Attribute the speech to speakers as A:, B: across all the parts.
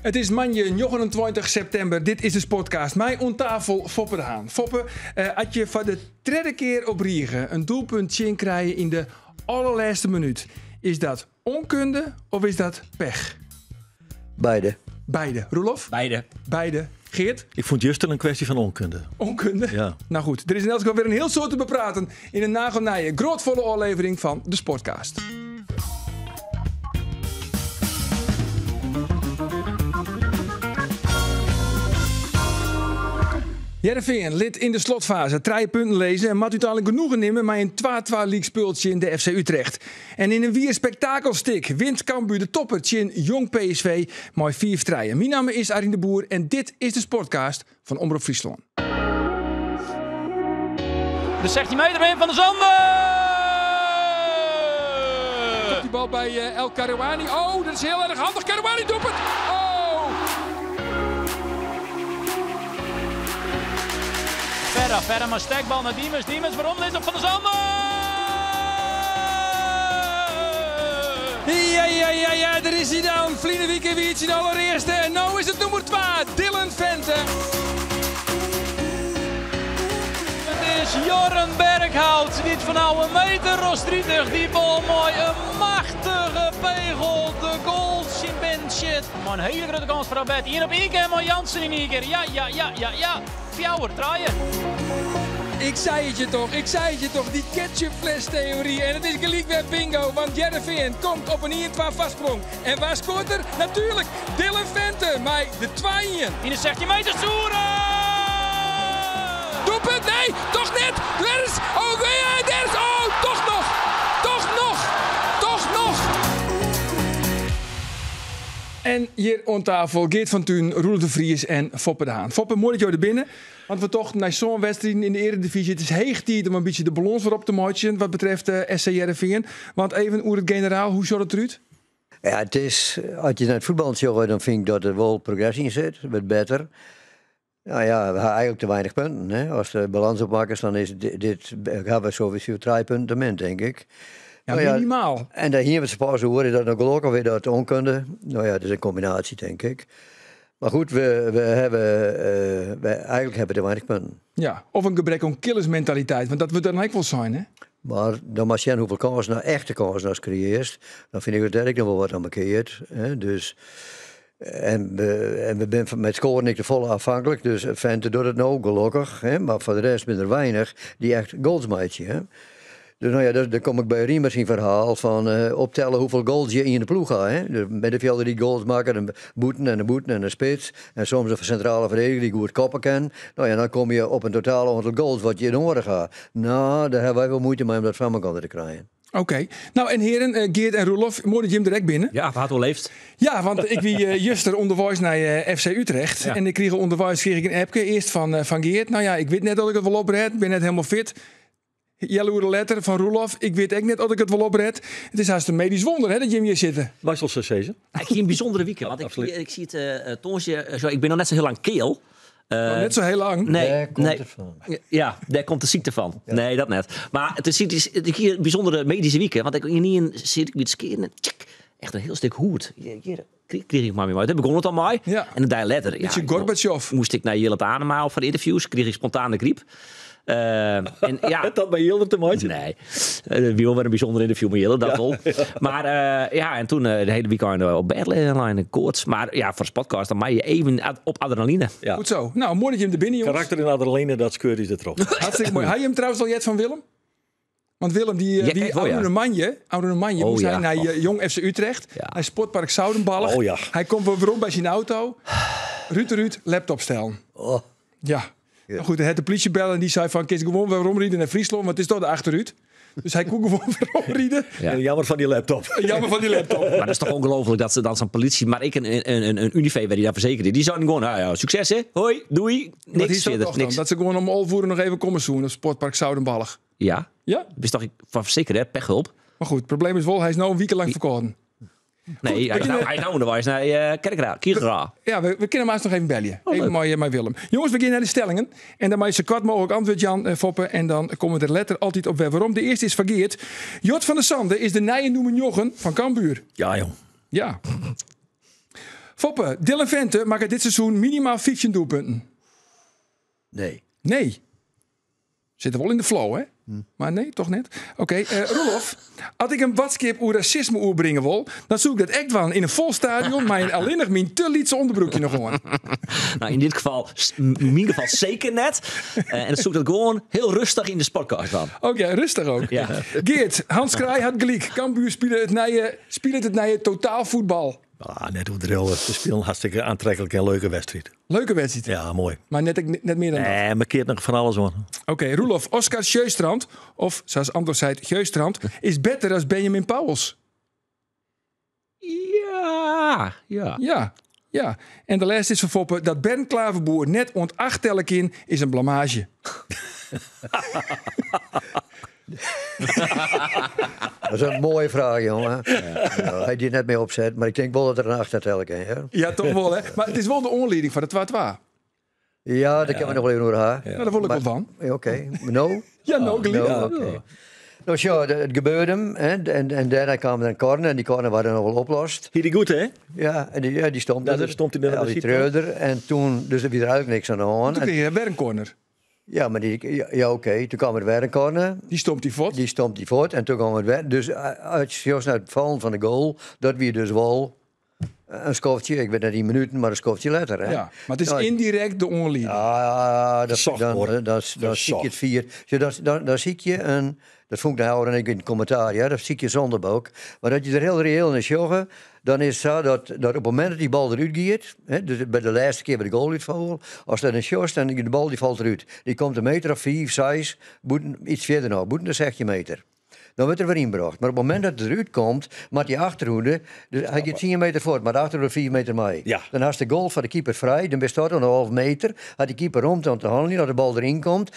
A: It is moandei 29 septimber. Dit is de Sportcast. Mei oan tafel Foppe de Haan. Foppe, eh, as je foar de tredde kear op rige in doelpunt tsjin krije yn de allerlêste minút, is dat onkunde of is dat pech?
B: Beide.
A: Beide. Roelof?
C: Beide.
A: Beide. Geert?
D: Ik fûn it juster in kwestje fan onkunde.
A: Onkunde?
D: Ja.
A: Nou goed, der is yn elts gefal wer in hiel soad te bepraten yn in nagelnije, grotfolle ôflevering fan de Sportcast. Hearrenfean lit yn de slotfaze trije punten lizze en moat úteinlik genoegen nimme mei in 2-2 lykspul tsjin de FC Utrecht. En yn in wier spektakelstik wint Cambuur de topper tsjin Jong PSV mei 5-3. Myn namme is Arjen de Boer en dit is de Sportcast fan Omrop Fryslân.
E: De 16 meter win van de Zande!
A: Komt die bal bij eh, El Karouani. Oh, dat is heel erg handig. Karouani doet het. Oh!
E: Verder, verder, maar stekbal naar Diemers. Diemers, waarom ligt op Van der Zande?
A: Ja, ja, ja, ja, daar is hij dan. Ferline wike wie it syn allerearste. En no is it nûmer 2, Dylan Vente.
E: It is Jorren Berghout dy't fanôf in meter as 30 dy bal mei in machtige pegel de goal syn binnen sjit. Mei in hiele grutte kâns foar Abed. Ien op ien kear mei Jansen yn ien kear. Ja, ja, ja, ja, ja. Fjouwer, trije.
A: Ik sei it je toch, ik sei it je toch, dy ketchupfles-theory. En it is gelyk wer bingo, want Hearrenfean komt op in 1-2 foarsprong. En wa skoart der? Natuerlik Dylan Vente mei de 2-1.
E: Yn de 16 meter Soere!
A: Doelpunt, nee, toch net! Dêr is, oh, ja, dêr is, oh, toch noch! Toch noch! Toch noch! En hjir oan tafel Geert van Tuinen, Roelof de Vries en Foppe de Haan. Foppe, moai dat jo der binne. Want we tochten nei sân wedstriden yn de earedivyzje, it is heech tiid om in bytsje de balâns wer op te meitsjen wat betreft de SC Hearrenfean. Want even oer it generaal, hoe sjocht it derút?
B: Ja, it is, as je nei it fuotbal sjogge, dan fyn ik dat der wol progress yn sit, wurdt better. Nou ja, we ha eigenlik te weinich punten. Hè? As de balans opmakkest, dan is dit, dit ha we sowieso trije punten te min, tink ik.
A: Ja,
B: Nou ja,
A: minimaal.
B: En dêr hiene we it pas oer, is dat no gelok of is dat onkunde? Nou ja, it is in kombinaasje, tink ik. Mar goed, we, we hawwe, eh, we, eigenlik hawwe we te weinich punten.
A: Ja, of in gebrek oan killersmentaliteit, want dat wurdt dan ek wol sein, hè?
B: Mar dan moatst sjen hoefolle kânsen, no echte kânsen ast kreëarrest. Dan fyn ik dat dêr ek noch wol wat oan mankearret. Hè? Dus, en we, en we binne mei it skoaren ek te folle afhanklik. Dus Vente docht it no, gelokkich. Hè? Mar foar de rest binne der weinich dy't echt goals meitsje. Hè? Dus no ja, dan kom ik by Riemer syn ferhaal fan eh, optelle hoefolle goals je yn de ploech ha. Hè? De middenfjilder dy't goals makket, in bûten en in bûten en in spits. En soms in sintrale ferdediger dy't goed koppe kin. No ja, dan komme je op in totaal oantal goals wat je noadich ha. No, dêr hawwe wy wol muoite mei om dat foar mekoar te krijen.
A: Oké. Nou, en hearen, eh, Geert en Roelof, moai dat jim der ek binne.
C: Ja, we ha oerleefd.
A: Ja, want ik wie eh, juster ûnderweis nei eh, FC Utrecht.
C: Ja.
A: En ik krige ûnderweis kreeg ik in appke, earst fan, fan Geert. Nou ja, ik wit net oft ik it wol opred, ik bin net hielendal fit. Healoere letter fan Roelof, ik wit ek net oft ik it wol opred. It is hast in medysk wûnder hè, dat jim hjir sitte.
D: Wy sille sa sizze.
C: Ik hie in bysûndere wike, want ik,
D: Absoluut.
C: ik siet tongersdei, zo, ik bin noch net sa hiel lang keal.
A: Noch net sa hiel lang.
C: Nee,
B: Dêr komt
C: nee.
B: it fan.
C: Ja, dêr komt de sykte fan. Nee, dat net. Mar it is, ik hie in bysûndere medyske wike, want ik ynienen siet ik by it skearen en tjik, echt in hiel stik hûd. Hjir, hjir krige ik mei my mei. Dêr begûn it al mei.
A: Ja.
C: En in dei letter, ja,
A: Bytsje Gorbatsjov.
C: moast ik nei Jillert Anema foar de ynterviews, krige ik spontaan de gryp. En ja,
D: Hat dat mei Jillert te meitsjen?
C: Nee. It wie wol wer in bysûnder ynterview mei Jillert, dat wol. Mar ja, en toen de hiele weekend op bêd lein, koarts. Mar ja, foar de podcast dan mei je even op adrenaline.
D: Ja.
A: Goed zo. Nou, moai dat jim der binne, jonges.
D: Karakter en adrenaline, dat skeurt ús dertroch.
A: Hartstikke moai. Ha jim trouwens al heard fan Willem? Want Willem die,
C: Ja,
A: die
C: kijk wel, ja.
A: ôfrûne moandei, ôfrûne moandei
C: Oh,
A: moast
C: ja.
A: hy nei
C: Och.
A: Jong FC Utrecht,
C: Ja.
A: nei Sportpark Zoudenbalch.
D: Oh, ja.
A: Hy komt wer werom by syn auto. Rút derút, laptop stellen.
B: Oh.
A: Ja. Nou goed, hy hat de plysje belle en dy sei fan, kinst gewoan weromride nei Fryslân, want it is toch de achterút. Dus hy koe gewoan weromride.
C: Ja.
D: En jammer fan dy laptop.
A: Jammer fan dy laptop.
C: Mar dat is toch ûngelooflik dat se dan sa'n polysje, mar ek in Univé wêr't dy dat fersekere, dy seinen gewoan, nou ja, sukses hè, hoi, doei,
A: Wat
C: niks
A: is dat
C: fierder,
A: toch dan?
C: niks.
A: Dat se gewoan om 11 oere noch even komme soene op Sportpark Zoudenbalch.
C: Ja,
A: Ja?
C: bist toch fan fersekere, hè, pechhulp?
A: Mar goed, it probleem is wol, hy is no in wike lang ferkâlden.
C: Nee, hy is no, hy is no ûnderweis nei Kerkrade, Kierkrade.
A: Ja, we kinne him aanst noch even belje.
C: Oh,
A: Even
C: leuk.
A: mei Willem. Jonges, we gean nei de stellingen. En dan meie je sa koart mooglik antwurd jaan, Foppe. En dan komme we der letter altyd op wer werom. De earste is fan Geert. Jort van der Sande is de nije nûmer njoggen fan Cambuur.
D: Ja, jong.
A: Ja. Foppe, Dylan Vente makket dit seizoen minimaal 15 doelpunten.
B: Nee.
A: Nee. Sit er wol yn de flow, hè? Maar nee, toch net? Oké, Roelof. As ik in boadskip oer rasisme oerbringe wol, dan soe ik dat ek dwaan yn in fol stadion mei in allinnich myn te lytse ûnderbroekje noch oan.
C: Nou, yn dit gefal, yn myn gefal seker net. En dan soe ik dat gewoan hiel rêstich yn de sportcast dwaan.
A: Oké, rêstich ek.
C: Ja.
A: Geert, Hans Kraay hat gelyk. Cambuur spilet it nije totaalfuotbal.
D: Ah, net oerdreaun. Se spilen hartstikke oantreklik en leuke wedstriid.
A: Leuke wedstriid.
D: Ja, moai.
A: Mar net mear dan dat.
D: Nee, mar keart noch fan alles oan.
A: Oké, Roelof, Oscar Sjöstrand, of sa Andor seit, Sjöstrand, is better as Benjamin Pauwels.
C: Ja.
A: Ja. En de lêste is fan Foppe. Dat Bernd Klaverboer net oant 8 telle kin, is in blamaazje.
B: Dat is in moaie fraach, jongen. Ja. Hy die net mear opset, mar ik tink wol dat er in acht telle kin. Ja,
A: Ja, toch wol, hè? Mar it is wol de oanlieding foar de 2-2.
B: Ja, dêr kinne we noch wol even oer ha.
A: Nou, dêr wol ik wol fan.
B: Ja, Oké. No?
A: Ja, no, gelyk.
B: No, oké. Nou, sjoch, it gebeurde him. Hè, en dêrnei kaam der in corner en dy corner waard dan noch wol oplost.
D: Hie dy goed, hè?
B: Ja, en dy stond
D: Ja,
B: er.
D: dan stond hy der
B: Ja,
D: aan de
B: die
D: sydkant.
B: treurde. En toen, dus der wie der eigentlik niks oan de hân.
A: Toen krige hy wer in corner.
B: Ja, mar dy, ja, oké. Toen kaam der wer in corner.
A: Dy stompt hy fuort.
B: Dy stompt hy fuort en toen kaam it wer. Dus as je sjochst nei it fallen fan de goal, dat wie dus wol in skoftsje, ik wit net yn minuten, mar in skoftsje letter. Hè?
A: Ja, mar it is
B: Nou,
A: yndirekt de oanlieding.
B: Ja, dat,
D: Gezocht,
B: dan,
D: hoor.
B: dan sykje je it fier. Zo, dan sykje je in, dat fûn ik de ouder en ik yn it kommentaar, ja, dat sykje zondebok. Mar dat je der hiel reëel nei sjogge, dan is it sa dat op it momint dat dy bal derút giet, hè, dus by de lêste kear by de goal útfal, as dat dan sjochst, dan de bal dy falt derút. Dy komt in meter of 5, 6, bûten, iets fierder noch, bûten de 16 meter. Dan wurdt er wer ynbrocht. Mar op it momint dat it derút komt, moat dy achterhoede, dus hy giet 10 meter fuort, mar de achterhoede 5 meter mei.
D: Ja.
B: Dan hast de goal foar de keeper frij, dan bist dat oan de halve meter, hat dy keeper romte om te hanneljen, dat de bal deryn komt,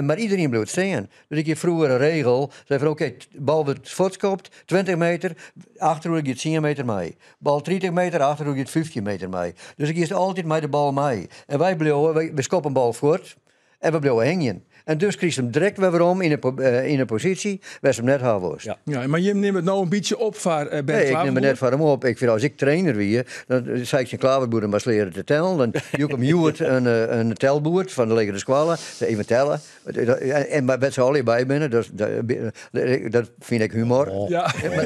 B: mar iderien bliuwt stean. Dus ik hie froeger in regel, sei fan oké, bal wurdt fuortskopt, 20 meter, achterhoede giet 10 meter mei. Bal 30 meter, achterhoede giet 15 meter mei. Dus ik giest altyd mei de bal mei. En wy bliuwe, wy skoppe in bal fuort en we bliuwe hingjen. En dus krijst him direkt wer werom yn 'e posysje wêr'tst him net ha wolst.
D: Ja.
A: Ja, mar jim nimme it no in bytsje op foar Bernd
B: Nee, ik nim it
A: Klaverboer.
B: net foar him op. Ik fyn as ik trainer wie, dan sei ik tsjin Klaverboer mar leare te tellen. Dan joech ik him hjoed in telboerd fan de legere skoalle. Even telle. En mar wêr't se allegear by binne, dat fyn ik humor.
A: Ja.
B: Ja, mar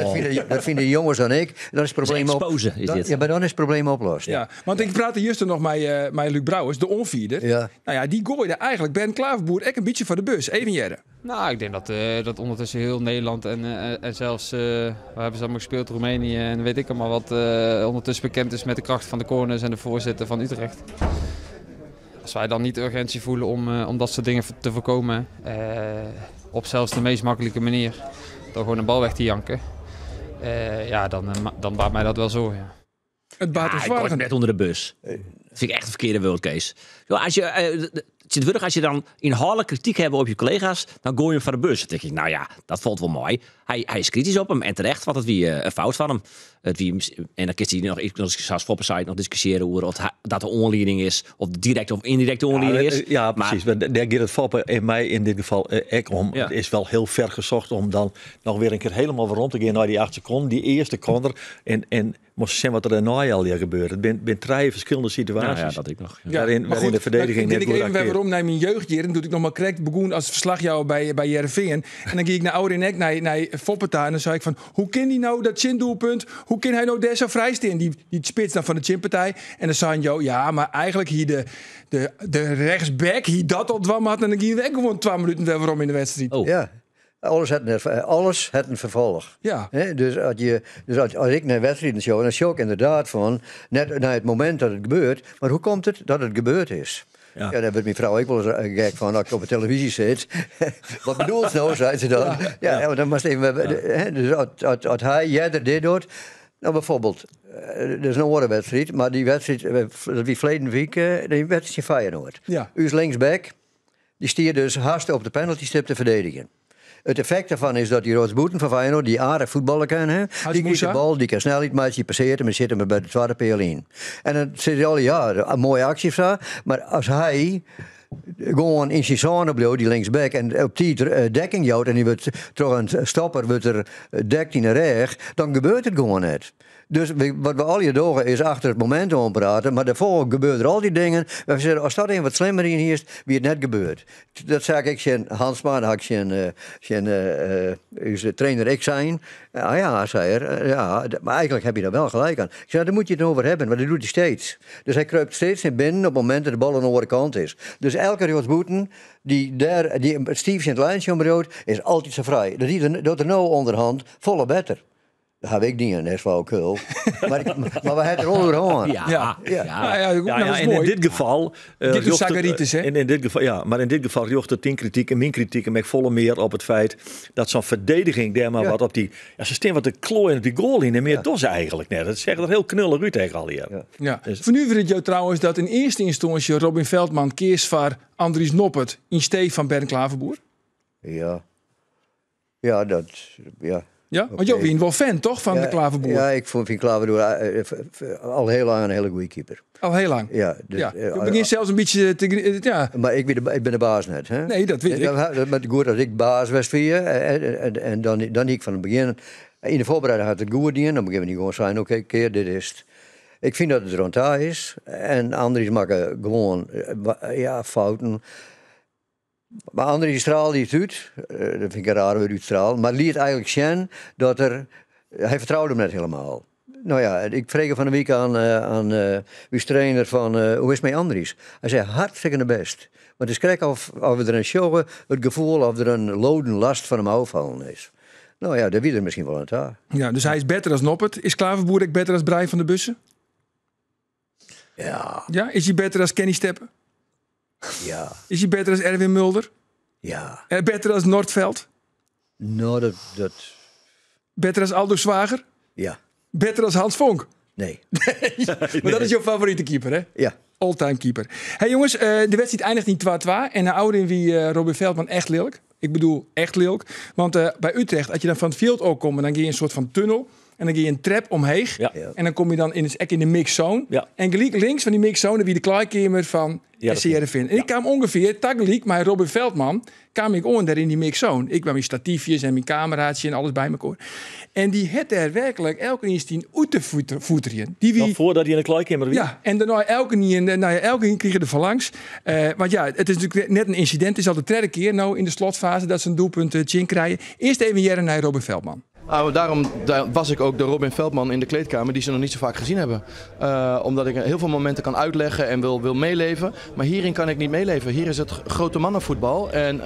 B: dat fine de jonges dan ek. Dan is it probleem op.
C: Expose is
B: Dan,
C: dit.
B: ja, mar dan is it probleem oplost.
A: Ja, want ik praatte juster noch mei Luuk Brouwers, de oanfierder.
B: Ja.
A: Nou ja, dy goaide eigentlik Bernd Klaverboer ek in bytsje foar de bus. Even hearre.
F: Nou, ik denk dat ondertussen heel Nederland en zelfs, waar hebben ze allemaal gespeeld, Roemenië en weet ik allemaal wat, ondertussen bekend is met de kracht van de corners en de voorzetten van Utrecht. Als wij dan niet de urgentie voelen om dat soort dingen te voorkomen, op zelfs de meest makkelijke manier, door gewoon een bal weg te janken, ja, dan baart mij dat wel zorgen. Ja.
A: Het baart
C: Ah,
A: hem
C: ik gooi
A: zorgen.
C: net onder de bus. Dat vind ik echt een verkeerde world case. Zo, als je het zit wurg, als je dan inhoudelijk kritiek hebt op je collega's, dan gooi je hem van de bus. Dan denk ik, nou ja, dat valt wel mooi. Hij is kritisch op hem en terecht, want het wie een fout van hem. Het wie, en dan kiest hij nog, ik, zoals Foppe zei, nog discussiëren over of dat de oanlieding is, of direct of indirecte oanlieding is.
D: Ja,
C: Maar
D: precies. Maar daar gaat het Foppe en mij in dit geval ek om.
C: Ja.
D: Het is wel heel ver gezocht om dan nog weer een keer helemaal weer om te gaan naar die 8 seconden, die eerste corner. En moest zien wat er daarna al gebeurt. Het zijn drie verschillende situaties.
C: Nou ja, dat ik nog. Ja.
A: Ja,
D: Waarin
A: maar
D: de
A: goed,
D: verdediging
A: dan
D: net
A: ik
D: goed
A: even weer
D: acteert.
A: waarom naar mijn jeugdjaren. Dan doe ik nog maar correct begoen als verslagjouwer bij Heerenveen. En dan ging ik naar Oude Nek, naar Foppeta. En dan zei ik van, hoe kan die nou dat chindoelpunt? Hoe kan hij nou daar zo vrij staan? Die spits dan van de chinpartij. En dan zei Jo, ja, maar eigenlijk hier de rechtsback, hier dat op dwam had. En dan ging we gewoon 2 minuten weer waarom in de wedstrijd.
C: Oh.
B: Ja. Alles had een vervolg.
A: Ja.
B: Hè, dus als ik naar wedstrijden show, dan show ik inderdaad van, net na het moment dat het gebeurt, maar hoe komt het dat het gebeurd is?
D: Ja.
B: Ja, daar wordt mijn vrouw ook wel eens gek van als ik op de televisie zit. Wat bedoelt ze nou, zei ze dan. Ja, ja, maar dan moest even, hè, dus als hij, jij er dit doet. Nou, bijvoorbeeld, er is een andere wedstrijd, maar die wedstrijd, dat wie verleden week, die wedstrijd in Feyenoord.
A: Ja.
B: U is linksback, die stier dus haast op de penaltystip te verdedigen. Het effect daarvan is dat die Roos Boeten van Feyenoord, die aardig voetballen kan, hè, die krijgt de
A: Moussa.
B: bal, die kan snelheid maken, die passeert hem en zit hem bij de tweede pijl in. En dan zit hij al, ja, een mooie actie of zo, maar als hij gewoon in zijn zone blijft, die linksback, en op die dekking houdt en die wordt door een stopper wordt er dekt in de reg, dan gebeurt het gewoon net. Dus wat we allegear dogge is achter it momint oan prate, mar dêrfoar gebeure der altyd dingen wêr't we sizze, ast dat even wat slimmer dien hiest, wie it net gebeurd. Dat sei ik ek tsjin Hansma, dat ha ik tsjin, tsjin ús trainer ek sein. Ja, ja, sei er, ja, maar eigenlijk heb je daar wel gelijk aan. Ik zei, daar moet je het over hebben, want dat doet hij steeds. Dus hij kruipt steeds naar binnen op het moment dat de bal aan de andere kant is. Dus elke rjochtsbûten die daar, die stiif tsjin it lijntsje ombliuwt, is altyd sa frij. Dat die er, docht er no ûnderhand folle better. Dat haw ik dien, dat is flauwekul. Mar, mar we ha it der wol oer hân.
C: Ja, ja.
A: Ja.
C: Ja.
A: Ja, ja,
D: Ja,
A: nou,
D: ja,
A: dat is
D: en in
A: moai.
D: dit gefal.
A: Dit is
D: rjochtet-
A: Zagaritis, hè?
D: En in dit gefal, ja, mar yn dit gefal rjochtet dyn krityk en myn krityk him ek folle mear op it feit dat sa'n ferdediging dêr mar
B: Ja.
D: wat op dy. Ja, se stean wat te kloaien op dy goalline en mear dogge se eigentlik net. Dat seach der hiel knullich út ek allegear.
B: Ja.
A: Ja.
D: Dus-
A: Fernuveret it jo trouwens dat yn earste ynstânsje Robin Veldman keas foar Andries Noppert yn stee fan Bernd Klaverboer?
B: Ja. Ja, dat, ja.
A: Ja, want jo
B: Oké.
A: wienen wol fan, toch, fan
B: Ja,
A: de Klaverboer?
B: Ja, ik fyn Klaverboer al hiel lang in hiele goede keeper.
A: Al hiel lang.
B: Ja, dus,
A: Ja. Jo begjint sels in bytsje te ja.
B: Mar ik bin de, ik bin de baas net. Hè?
A: Nee, dat wit ik.
B: Dat, goed as ik baas west wie, en dan hie ik fan it begjin. Yn de foarbereiding hat it goed dien. Dan begjinne we gewoan sein, oké, kear, dit is it. Ik fyn dat it der oan ta is. En Andries makke gewoan ja, fouten. Mar Andries straalde it út. Dat fyn ik in raar wurd, útstralen. Mar liet eigentlik sjen dat er... Hy fertroude him net hielendal. No ja, ik frege fan 'e wike oan ús trainer fan, hoe is it mei Andries? Hy sei, hartstikke bêst. Want it is krekt of we der in sjogge, it gefoel of der in loden last fan him ôffallen is. No ja, dêr wie er miskien wol oan ta.
A: Ja, dus hy is better as Noppert. Is Klaverboer ek better as Brian van der Bussen?
B: Ja.
A: Ja, is hy better as Kenny Steppe?
B: Ja.
A: Is hy better as Erwin Mulder?
B: Ja.
A: Better as Nordfeldt?
B: No, dat
A: Better as Aldo Swager?
B: Ja.
A: Better as Hans Vonk?
B: Nee.
A: Mar dat is jo favorite keeper, hè?
B: Ja.
A: All-time keeper. Hey jonges, de wedstriid einiget yn 2-2. En nei ôfrin wie Robin Veldman echt lilk. Ik bedoel, echt lilk. Want by Utrecht, as je dan fan it fjild ôfkomme, dan gean je in in soart fan tunnel. En dan gean je in trep omheech.
D: Ja.
B: Ja.
A: En dan kom je dan ek yn de mixzone.
D: Ja.
A: En gelyk links fan dy mixzone wie de klaaikeamer fan
D: Ja, dat
A: SC Hearrenfean. En ik kaam ûngefear tagelyk mei Robin Veldman kaam ik oan dêr yn dy mixzone. Ik mei myn statyfjes en myn kameraatsje en alles by mekoar. En dy hat dêr werklik elkenien stien út te foeterjen. Dy wie
D: Noch foardat hy yn de klaaikeamer wie?
A: Ja, en dêrnei elkenien, nou ja, elkenien krige der fan langs. Want ja, it is natuerlik net in ynsidint. It is al de tredde kear no yn de slotfaze dat se in doelpunt tsjin krije. Earst even hearre nei Robin Veldman.
G: Nou, daarom daar was ik ook de Robin Veldman in de kleedkamer die ze nog niet zo vaak gezien hebben. Omdat ik heel veel momenten kan uitleggen en wil meeleven. Maar hierin kan ik niet meeleven. Hier is het grote mannenvoetbal en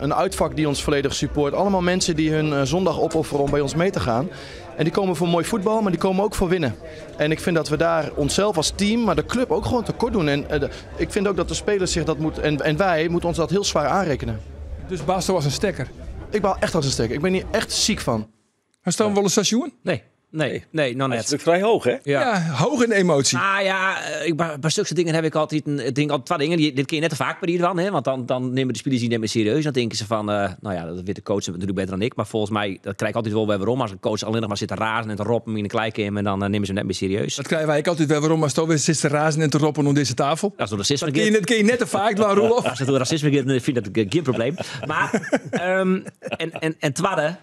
G: een uitvak die ons volledig support. Allemaal mensen die hun zondag opofferen om bij ons mee te gaan. En die komen voor mooi voetbal, maar die komen ook voor winnen. En ik vind dat we daar onszelf als team, maar de club ook gewoon tekort doen. En ik vind ook dat de spelers zich dat moeten, en wij moeten ons dat heel zwaar aanrekenen.
A: Dus Basto was een stekker?
G: Ik baal echt als een stekker. Ik ben hier echt ziek fan.
A: Maar staan we wel een station?
C: Nee, nee, nee, nog
D: Dat is
C: net.
D: natuurlijk vrij hoog, hè?
C: Ja.
A: Ja, hoog in de emotie.
C: Ah ja, ik, bij zulke dingen heb ik altijd een, ik denk altijd twee dingen. Dit kun je net te vaak bij iedereen, hè? Want dan nemen de spelers die net meer serieus. Dan denken ze van, nou ja, dat weet de coach natuurlijk beter dan ik. Maar volgens mij, dat krijg ik altijd wel weer waarom. Als een coach alleen nog maar zit te razen en te roppen in de kleikamer, en dan nemen ze hem net meer serieus.
A: Dat krijgen wij ook altijd weer waarom. Maar zo weer zit te razen en te roppen onder deze tafel.
C: Dat is door racisme
A: Dat kun je net te vaak doen, Roelof.
C: Als het door racisme gaat, dan vind ik dat geen probleem. Maar, en tweede,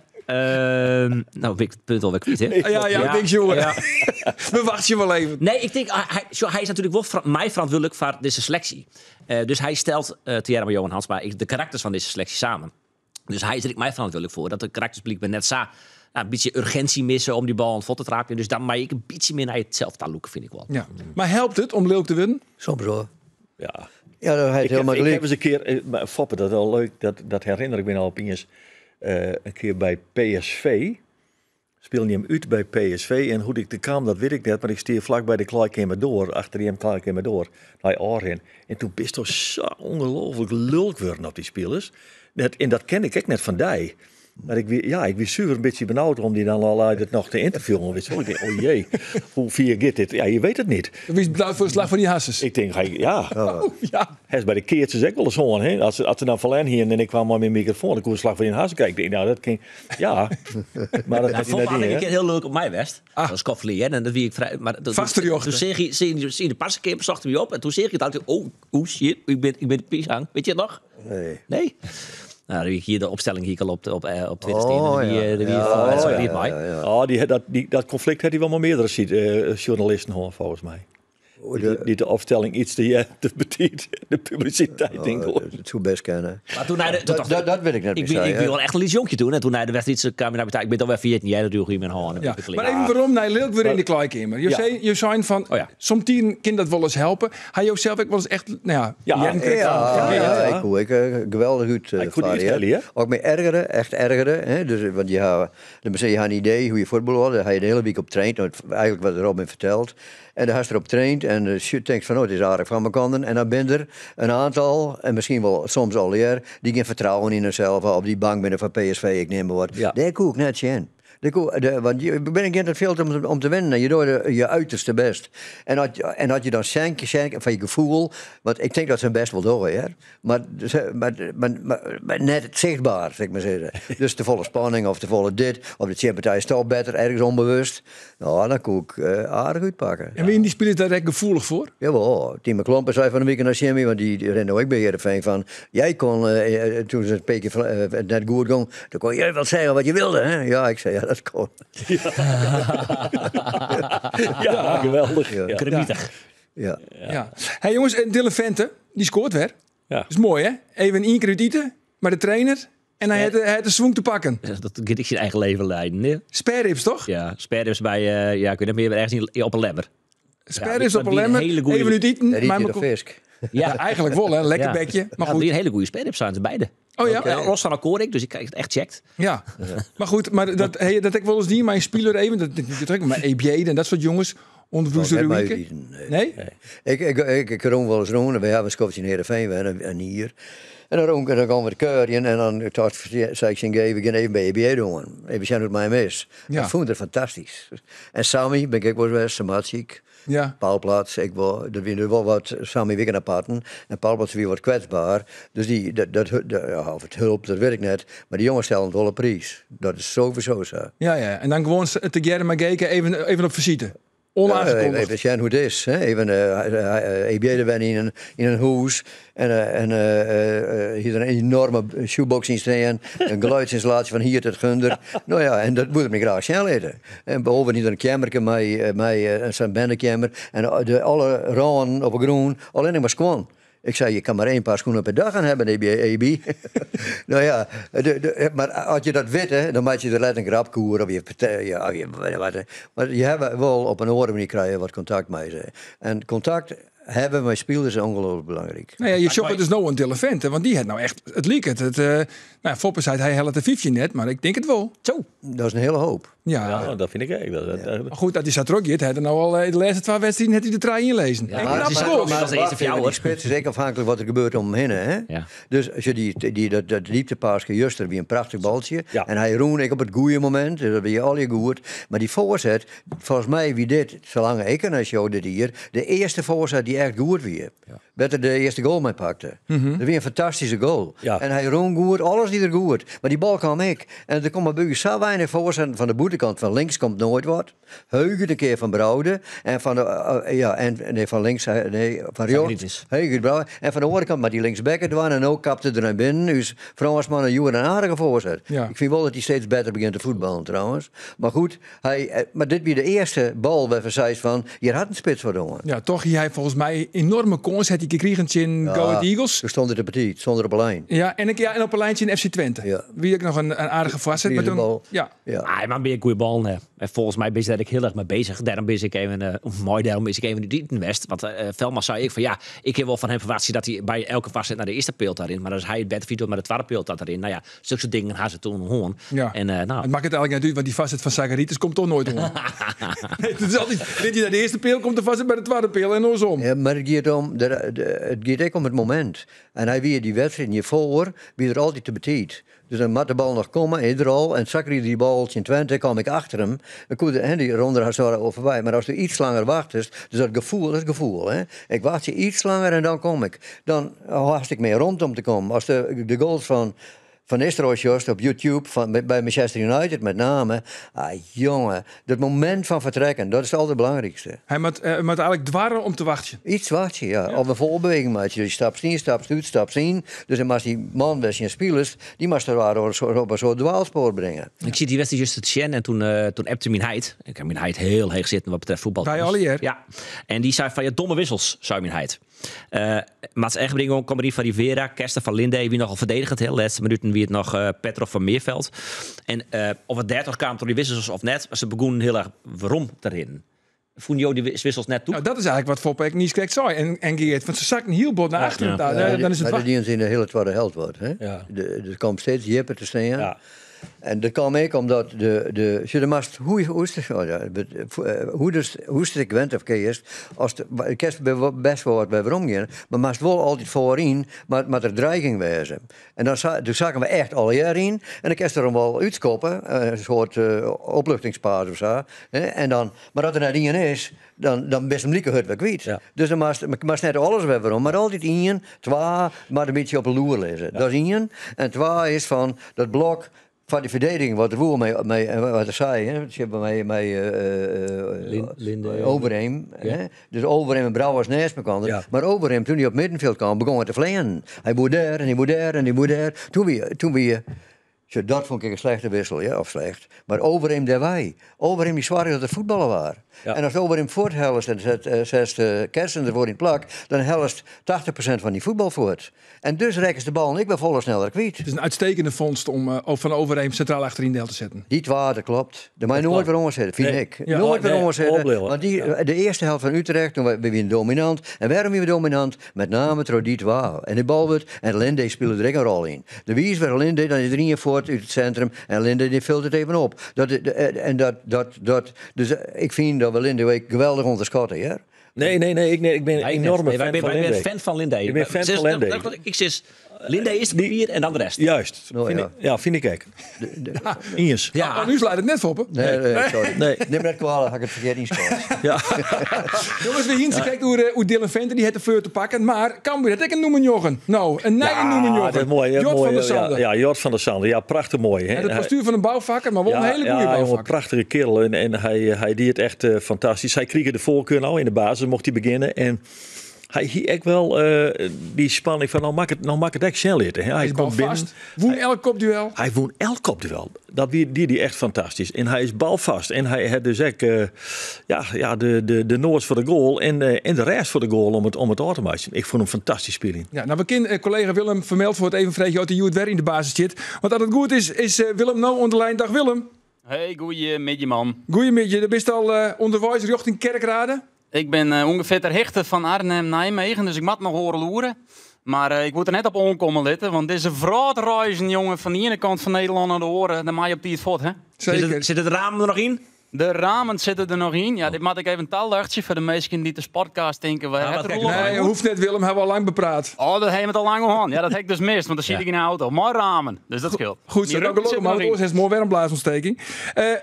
C: nou, ben ik het punt alweer kwijt, hè?
A: Ja, ja,
C: Ja.
A: ik denk, jongen.
C: Ja.
A: We wachten je wel even.
C: Nee, ik denk, zo, hij is natuurlijk wel mij verantwoordelijk voor deze selectie. Dus hij stelt Thierry Johan Hans, maar ik, de karakters van deze selectie samen. Dus hij is er mij verantwoordelijk voor. Dat de karakters blijkbaar net zo, een beetje urgentie missen om die bal aan het vod te trappen. Dus dan mag ik een beetje meer naar het zelf loeken, vind ik wel.
A: Ja. Maar helpt het om lilk te winnen?
B: Soms wel.
D: Ja.
B: Ja, dat heeft
D: Ik
B: helemaal
D: heb
B: gelijk.
D: eens een keer, maar Foppe, dat is wel leuk, dat herinner ik me al opeens. Een keer bij PSV. Speelde hij hem uit bij PSV. En hoe ik er kwam, dat weet ik net. Maar ik stier vlak bij de kleedkamer door. Achter die hem kleedkamer door. Naar Orin. En toen bist toch zo ongelooflijk lulk worden op die spelers. En dat ken ik ook net van die. Maar ik was zuur een beetje benauwd om die dan al uit het nog te interviewen. Weet je wel. Ik denk, oh jee, hoe vier gaat dit? Ja, je weet het niet.
A: Wie is benauwd voor de slag van die hasses?
D: Ik denk, hij, ja.
A: Oh, ja.
D: Hij is bij de keertjes ook wel eens hoor, hè? Als ze dan verlen hier en ik kwam met mijn microfoon, dan kon de slag van die hassen kijken. Ik denk, nou, dat ging, ja. Maar dat
C: Ja,
D: had hij
C: vond
D: net
C: ik
D: niet,
C: een
D: hè?
C: keer heel leuk op mij, West. Dat was Koffie, hè? En dat wie ik vrij, maar dat,
A: Vaste
C: toen,
A: jochten.
C: toen zeg je, zie je, zie je de passenkeer, zocht hij me op. En toen zeg ik het altijd, oh, oh shit, ik ben de pieshang. Weet je het nog?
B: Nee.
C: Nee? Nou, ik hier de opstelling hier al op Twitter staan.
B: Oh,
C: En die,
B: ja.
C: die,
B: Ja,
C: van,
D: oh, ja,
C: ja, mij.
B: ja, ja.
D: Oh, dat conflict had hij wel maar meerdere journalisten hoor, volgens mij.
B: Oh,
D: Die de opstelling iets te, te betiet, de publiciteit denk ik.
B: Oh, het zou best kennen.
C: Maar toen hij de, toen
B: Dat,
C: dacht
B: dat, dat weet ik net
C: ik
B: niet.
C: ben, ik ben wel echt een lief jonkje toen. En toen hij de wedstrijd ze kwam naar ik ben toch wel vergeten. Jij natuurlijk hier mijn hand.
A: Ja. Maar even waarom naar Lilk weer in de kleikamer. Je zei, je zei van,
C: Oh ja.
A: soms kan dat wel eens helpen. Hij ook zelf ook wel eens echt, nou ja,
D: Ja.
A: Jen kreeg
B: Ja,
A: dan-
B: ja,
D: ja.
B: ik hoe ik geweldig goed.
D: Hij kon
B: vaar,
D: iets
B: hè.
D: hellen, hè?
B: Ook mee ergeren, echt ergeren. Hè? Dus, want je had, dan zeg je je had een idee hoe je voetbal was. Daar ga je de hele week op traint. Nou, eigenlijk wat Robin vertelt. En daar had erop traint en je denkt van, oh, het is aardig van mijn kanten. En dan ben er een aantal, en misschien wel soms al eer, die geen vertrouwen in zichzelf hebben, of die bang binnen van PSV, ik neem maar wat.
D: Ja.
B: Daar koe ik net in. Want je bent in het veld om te winnen. Je doet je uiterste best. En had je dan schenk van je gevoel. Want ik denk dat ze best wel door, hè. Maar, maar net het zichtbaar, zeg ik maar zeggen. Dus te volle spanning of te volle dit. Of de partij is toch beter, ergens onbewust. Nou, dan kon ik aardig uitpakken.
A: En wie in die spelers daar echt gevoelig voor?
B: Jawel, Timo Klompen zei van de weekend naar Jimmy, want die rende ook bij Heerenveen van... Jij kon, toen ze een beetje net goed ging, dan kon jij wel zeggen wat je wilde, hè? Ja, ik zei, ja, dat kon.
D: Ja, geweldig.
B: Ja.
D: Ja.
C: Kremietig.
B: Ja.
A: Ja. Hey jongens, en Dylan Vente, die scoort weer.
D: Ja.
A: Dat is mooi, hè? Even één keer uit eten, maar de trainer en hij had de swoeng te pakken.
C: Dat kan ik zijn eigen leven leiden. hè?
A: Sperrips, toch?
C: Ja, Sperrips bij, ja, ik weet niet meer, ergens op een lemmer.
A: Sperrips
C: Ja,
A: op een
C: die een
A: lemmer,
C: hele goeie-
A: even uit eten.
B: Daar
A: maar
B: eet je de fisk.
C: Ja,
A: Eigenlijk wel, hè? Lekker
C: Ja.
A: bekje. Maar
C: Ja,
A: goed.
C: die een hele goede sperrips zijn ze beide.
A: Oh ja?
C: Ja, los van akkoord ik, dus ik heb het echt checkt.
A: Ja. Maar goed, maar dat, hey, dat ik wel eens die, mijn speler even, dat dat ik maar EBJ en dat soort jongens, onder
B: Net maar
A: Ruïke.
B: eten, nee.
A: Nee?
B: Ik room wel eens rond en we hebben een skopje in Heerenveen en, en hier. En dan room ik en dan gaan we de keurjen en dan tot, zei ik ze, we gaan even bij EBA doen. Even zien hoe het mij is.
A: Ja.
B: Dat vond ik fantastisch. En Sammy, ben ik wel eens, Samatsik.
A: Ja.
B: Paalplaats, ik wil, dat wie nu wel wat Sammy Wikken aparten. En Paalplaats weer wat kwetsbaar. Dus die, dat, dat, dat, ja, of het hulp, dat weet ik net. Maar die jongens stellen het wel op prijs. Dat is sowieso zo.
A: Ja, ja. En dan gewoon te Gerren maar gekeken, even op visite. Onaangekondigd.
B: Even zien hoe het is. Hè? Even EBA er ben in een hoes. En hier een enorme shoebox in staan. Een geluidsinstallatie van hier tot Gunder. Nou ja, en dat moet ik me graag snel eten. En behalve niet een kamerke met zo'n bendekamer. En alle ramen op het groen, alleen maar schoon. Ik zei, je kan maar 1 paar schoenen per dag aan hebben, EB. Nou ja, maar als je dat weet, hè, dan maak je er letterlijk een grapkoer. Of je, ja, je, wat, maar je hebt wel op een andere manier krijg je wat contact mee ze. En contact hebben met spelers is ongelooflijk belangrijk.
A: Nou ja, je shopt dus nou een Dylan Vente, want die had nou echt, het liek het. Nou, Foppe zei hij helpt de vijfje net, maar ik denk het wel.
C: Zo.
B: Dat is een hele hoop.
A: Ja.
D: Ja, dat vind ik echt. Dat,
A: Maar goed, dat is dat ook niet. Hij had er nou al de laatste 2 wedstrijden had hij de trein inlezen.
C: Ja,
A: en
C: maar
A: knap
C: het is-
A: goals.
C: maar- was de eerste
B: wacht even,
C: voor jou,
B: Die
C: hoor.
B: spits is ook afhankelijk wat er gebeurt om hem heen. Hè?
C: Ja.
B: Dus als je dat dieptepaasje juster wie een prachtig baltje.
D: Ja.
B: En hij roen ik op het goede moment. Dus dat ben je al je goed. Maar die voorzet, volgens mij wie dit, zolang ik een show dit hier, de eerste voorzet die echt goed wie. Beter de eerste goal mee pakte. Dat was een fantastische goal.
D: Ja.
B: En hij roen goed, alles die er goed. Maar die bal kwam ik. En er komt maar zo weinig voorzet van de boetekant. Van links komt nooit wat. Heugen de keer van Brouwde. En van de, ja, en, nee, van links, nee, van Riot.
C: Zagaritis.
B: Heugen Brouwde. En van de andere kant, maar die linksback dwaan en ook kapte er naar binnen. Dus Fransman en Joer een aardige voorzet.
A: Ja.
B: Ik vind wel dat hij steeds beter begint te voetballen trouwens. Maar goed, maar dit weer de eerste bal waarvan zei van, hier had een spits voor doen.
A: Ja, toch, hij volgens mij enorme kans had hij gekregen in Go Ahead Eagles.
B: Toen stond het de petit, stond er op een lijn.
A: Ja, en op een lijntje in FC Twente.
B: Ja.
A: Wie ik nog een aardige voorzet. Maar
B: Die
A: toen,
B: de bal.
A: ja.
B: Ja.
C: Ah, maar ben ik goede bal. Hè. En volgens mij ben ik daar heel erg mee bezig. Daarom ben ik even, mooi, daarom ben ik even de West. Want Velma zei ik van ja, ik heb wel van hem verwacht dat hij bij elke vastzet naar de eerste peelt daarin. Maar als hij het beter vindt, maar de tweede peelt dat erin. Nou ja, zulke soort dingen gaan ze toen hoorn.
A: Ja.
C: En, nou.
A: Het maakt het eigenlijk niet uit, want die vastzet van Zagaritis komt toch nooit hoorn. Nee, het is altijd, dit hij naar de eerste peel komt de vastzet bij de tweede peel en andersom.
B: Ja, maar het gaat om, het gaat ook om het moment. En hij weer die wedstrijd niet voor, wie er altijd te betiet. Dus dan moet de bal nog komen, ieder al. En Zachary die bal in Twente, kwam ik achter hem. Dan kon de, hè, die ronde had zo al voorbij. Maar als du iets langer wacht, dus dat gevoel, dat is het gevoel. Hè. Ik wacht je iets langer en dan kom ik. Dan haast ik meer rond om te komen. Als de goals van Van Nistelrooy sjochst op YouTube van, bij Manchester United met name. Ah, jongen, dat moment van vertrekken, dat is het allerbelangrijkste.
A: Hij moet eigenlijk dwarren om te wachten.
B: Iets wachten, ja. Of een voorbeweging maak je. Dus je stapt in, stapt uit, stapt in. Dus dan mag die man, bij zijn spelers, die mag er waar op een soort dwaalspoor brengen.
C: Ik zie die wedstrijd juist te zien en toen appte mijn heid. Ik heb mijn heid heel heeg zitten wat betreft voetbal.
A: Bij alle jaar.
C: Ja. En die zei van, ja, domme wissels, zei mijn heid. Mats Eggebring kwam erin van Rivera, Kersten van Linde, wie nogal verdedigend. Hè. De laatste minuten wie het nog Petrov van Meerveld. En of het 30 kwam door die wissels of net, maar ze begonnen heel erg waarom te rennen. Voel je die wissels net toe?
A: Nou, dat is eigenlijk wat Foppe niet correct zei. En Geert, want ze zakken heel bot naar achteren.
C: Ja.
A: Daar, dan is het
B: maar dat die in de hele tweede helft wordt. Hè?
D: Ja.
B: Er komt steeds jipper te staan.
D: Ja.
B: En dat kwam ik omdat de mast, hoe is het gewend of keerst, als de kerst best wel wat bij waarom gaan, maar mast wel altijd voorin, maar er dreiging wezen. En dan dus zakken we echt alle jaar in, en dan kerst er hem wel uitskoppen, een soort opluchtingspaas of zo. Hè, en dan, maar dat er net één is, dan best hem lieke hut weer kwijt.
D: Ja.
B: Dus dan mast net alles weer waarom, maar altijd één, twee, maar een beetje op de loer lezen. Dat is één. En twee is van dat blok van die verdediging, wat de woer mee, wat ik zei, hè, ze hebben mee,
C: Linde.
B: Overeem,
C: Ja.
B: hè? Dus Overeem en Brouwers naast elkaar.
D: Ja.
B: Maar Overeem, toen hij op middenveld kwam, begon hij te vleien. Hij boer daar en hij boer daar en hij boer daar. Toen we, zo, dat vond ik een slechte wissel, ja, of slecht. Maar Overeem daar wij. Overeem die zwaar dat het voetballen waren.
D: Ja.
B: En als Overeem voorthelst en zet zes Kersten ervoor in plak, dan helst 80% van die voetbal voort. En dus rekken ze de bal en ik ben volle sneller kwijt.
A: Het is een uitstekende vondst om Van Overeem centraal achterin deel te zetten.
B: Die twaalf, dat klopt. De mij nooit weer omzetten, vind
D: Nee.
B: ik.
A: Ja.
B: Nooit weer
D: Nee,
B: omzetten.
D: opleeuwen.
B: Want de eerste helft van Utrecht, toen we waren dominant. En waarom waren we dominant? Met name door die twaalf. En de bal wordt, en Linde speelde er ook een rol in. De wies waar Linde, dan is er een voort uit het centrum. En Linde die vult het even op. Dus ik vind dat we Linde ook geweldig onderschatten, ja?
D: Nee, ik ben een
C: Wij
D: enorme
C: net. Nee,
D: fan
C: wij
D: van
C: wij
D: Linde.
C: ben fan van Linde.
D: Ik ben fan van Linde.
C: Ik zit Linde is het papier en dan de rest.
D: Juist.
B: Nou,
D: vind
B: ja.
D: ik, ja, vind ik ook. Eens.
C: Ja.
A: Oh, nu sluit het net voor.
B: Nee, sorry.
D: Nee.
B: Neem dat kwalijk, had ik het verkeerd ingeschat.
D: Ja.
A: Jongens, we hier kijkt hoe Dylan Vente die het de fleur te pakken. Maar Cambuur had ik een noemen Nou, een nieuwe noemen
D: dat is mooi. hè,
A: Jort
D: mooi,
A: van der
D: ja,
A: Sande.
D: Ja, Jort van der Sande. Ja, prachtig mooi. Hè.
A: En het postuur van een bouwvakker, maar wel een hele goede
D: ja, jongen,
A: bouwvakker.
D: prachtige kerel. En hij deed het echt fantastisch. Hij kreeg de voorkeur nou in de basis, mocht hij beginnen. En hij hier echt wel die spanning van, nou maak het echt snel hè. Hij
A: Hij is
D: komt binnen.
A: balvast. Woen elk kopduel.
D: Hij won elk kopduel. Dat die echt fantastisch. En hij is balvast. En hij had dus echt de Noors voor de goal en de rest voor de goal om het uit te maken. Ik vond hem fantastisch spelen.
A: Ja, nou, we kennen collega Willem vermeld voor het even vreeg dat hij het weer in de basis zit. Want als het goed is, is Willem nou onder de lijn. Dag Willem.
E: Hey, goeiemiddag man.
A: Goeiemiddag. Je bent al onderwijs richting Kerkrade.
E: Ik ben ongeveer ter hichte van Arnhem-Nijmegen, dus ik moet nog horen loeren. Maar ik moet er net op onkomen litten, want deze vraatreizen, jongen, van de ene kant van Nederland naar de oren, dan maak je op die het voet, hè?
A: Zeker.
C: Zit het raam er nog in?
E: De ramen zitten er nog in. Ja, dit maak ik even een talluchtje voor de mensen die de podcast denken. We
C: wat
E: hebben
C: kijk,
E: het
A: Nee, hoeft net Willem, hebben we al lang bepraat.
E: Oh, dat hebben we het al lang gehad. Ja, dat heb ik dus mist, want dan zit ik in de auto. Maar ramen, dus dat scheelt.
A: Goed, zo,
E: Die
A: dank
E: ruimte
A: u
E: zit
A: wel,
E: er
A: maar
E: nog
A: het
E: in.
A: is mooi warmblaasontsteking.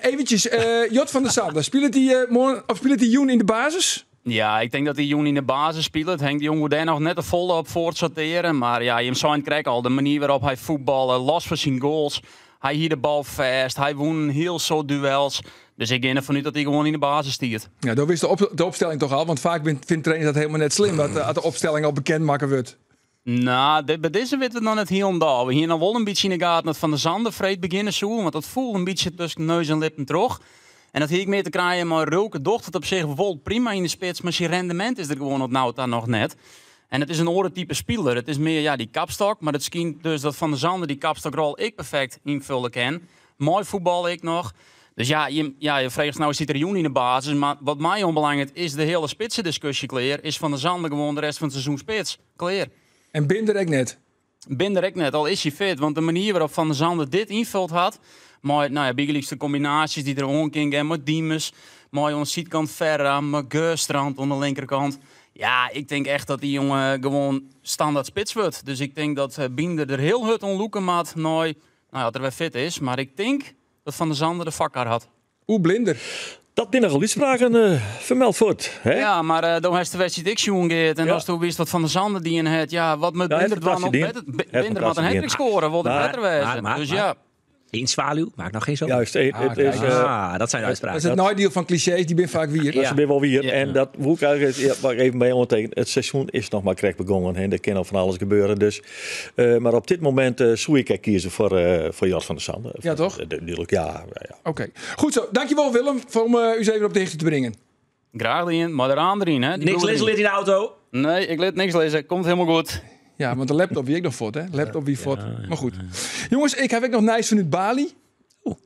A: Eventjes, Jort van der Sande, speelt die morgen, of speelt die Joen in de basis?
E: Ja, ik denk dat die jongen in de basis speelt. Henk de Jong moet daar nog net de volle op voortsorteren. Maar ja, je zijn krijgt al de manier waarop hij voetballen, los van zijn goals. Hij hier de bal vast, hij won heel zo duels. Dus ik ga ervan uit dat hij gewoon in de basis stiert.
A: Ja, dat wist de opstelling toch al, want vaak vindt trainers dat helemaal net slim dat de opstelling al bekend maken wordt.
E: Nou, bij deze weten we nog net helemaal. We hier nog wel een beetje in de gaten dat Van der Zanden vreed beginnen zo, want dat voelt een beetje tussen neus en lippen terug. En dat hier ik meer te krijgen, maar Rulke docht het op zich wel prima in de spits, maar zijn rendement is er gewoon op nou daar nog net. En het is een orentype speler. Het is meer ja, die kapstok, maar het schijnt dus dat Van der Zanden die kapstokrol ik perfect invullen kan. Mooi voetbal ik nog. Dus ja, je vraagt nou zit er Joen in de basis, maar wat mij onbelangrijk is de hele spitsendiscussie klaar. Is Van der Zanden gewoon de rest van het seizoen spits? Klaar.
A: En Binder ook net.
E: Binder ook net, al is hij fit. Want de manier waarop Van der Zanden dit invult had... Maar nou ja, bigeliefst de combinaties die er omgingen met Diemers, mooi aan de zijkant Ferra, met Geurstrand aan de linkerkant. Ja, ik denk echt dat die jongen gewoon standaard spits wordt. Dus ik denk dat Binder er heel hard om loeken maat. Nou, dat er weer fit is. Maar ik denk dat Van der Zanden de vakkar had.
A: Hoe blinder.
D: Dat binne nochal útspraken, fermeld fuort. Hè?
E: Ja, mar uh, do hast de wedstriid ek sjoen, Geert. En ast do wist wat Van der Zande dien hat, ja, wat moat Binder dwaan om better... Binder moat in hattrick score, wol der better wêze. Dus ja.
C: In zwaluw maakt nog geen zomer.
D: Juist, het is,
C: ah, dat zijn de uitspraken.
A: Dat is het neidiel fan klisjees, dy binne faak wier.
D: Dat binne wol wier. En dat woe ik eigenlijk, ja, waar ik even by oantekenen. It seizoen is noch mar krekt begongen. Hè. Der kin al fan alles gebeure. Dus, mar op dit momint soe ik ek kieze foar Jort van der Zande.
A: Ja, toch?
D: Dúdlik, ja. ja, ja.
A: Oké. Goed zo. Dankjewel Willem foar om ús even op de hichte te bringen.
E: Graach dien, mei de raam deryn, hè.
C: Niks lizze litte yn de auto.
E: Nee, ik lit niks lizze. Komt hielendal goed.
A: Ja, want de laptop wie ek noch fuort, hè? Laptop wie fuort. Mar goed. Jonges, ik haw ek noch nijs fanút Bali.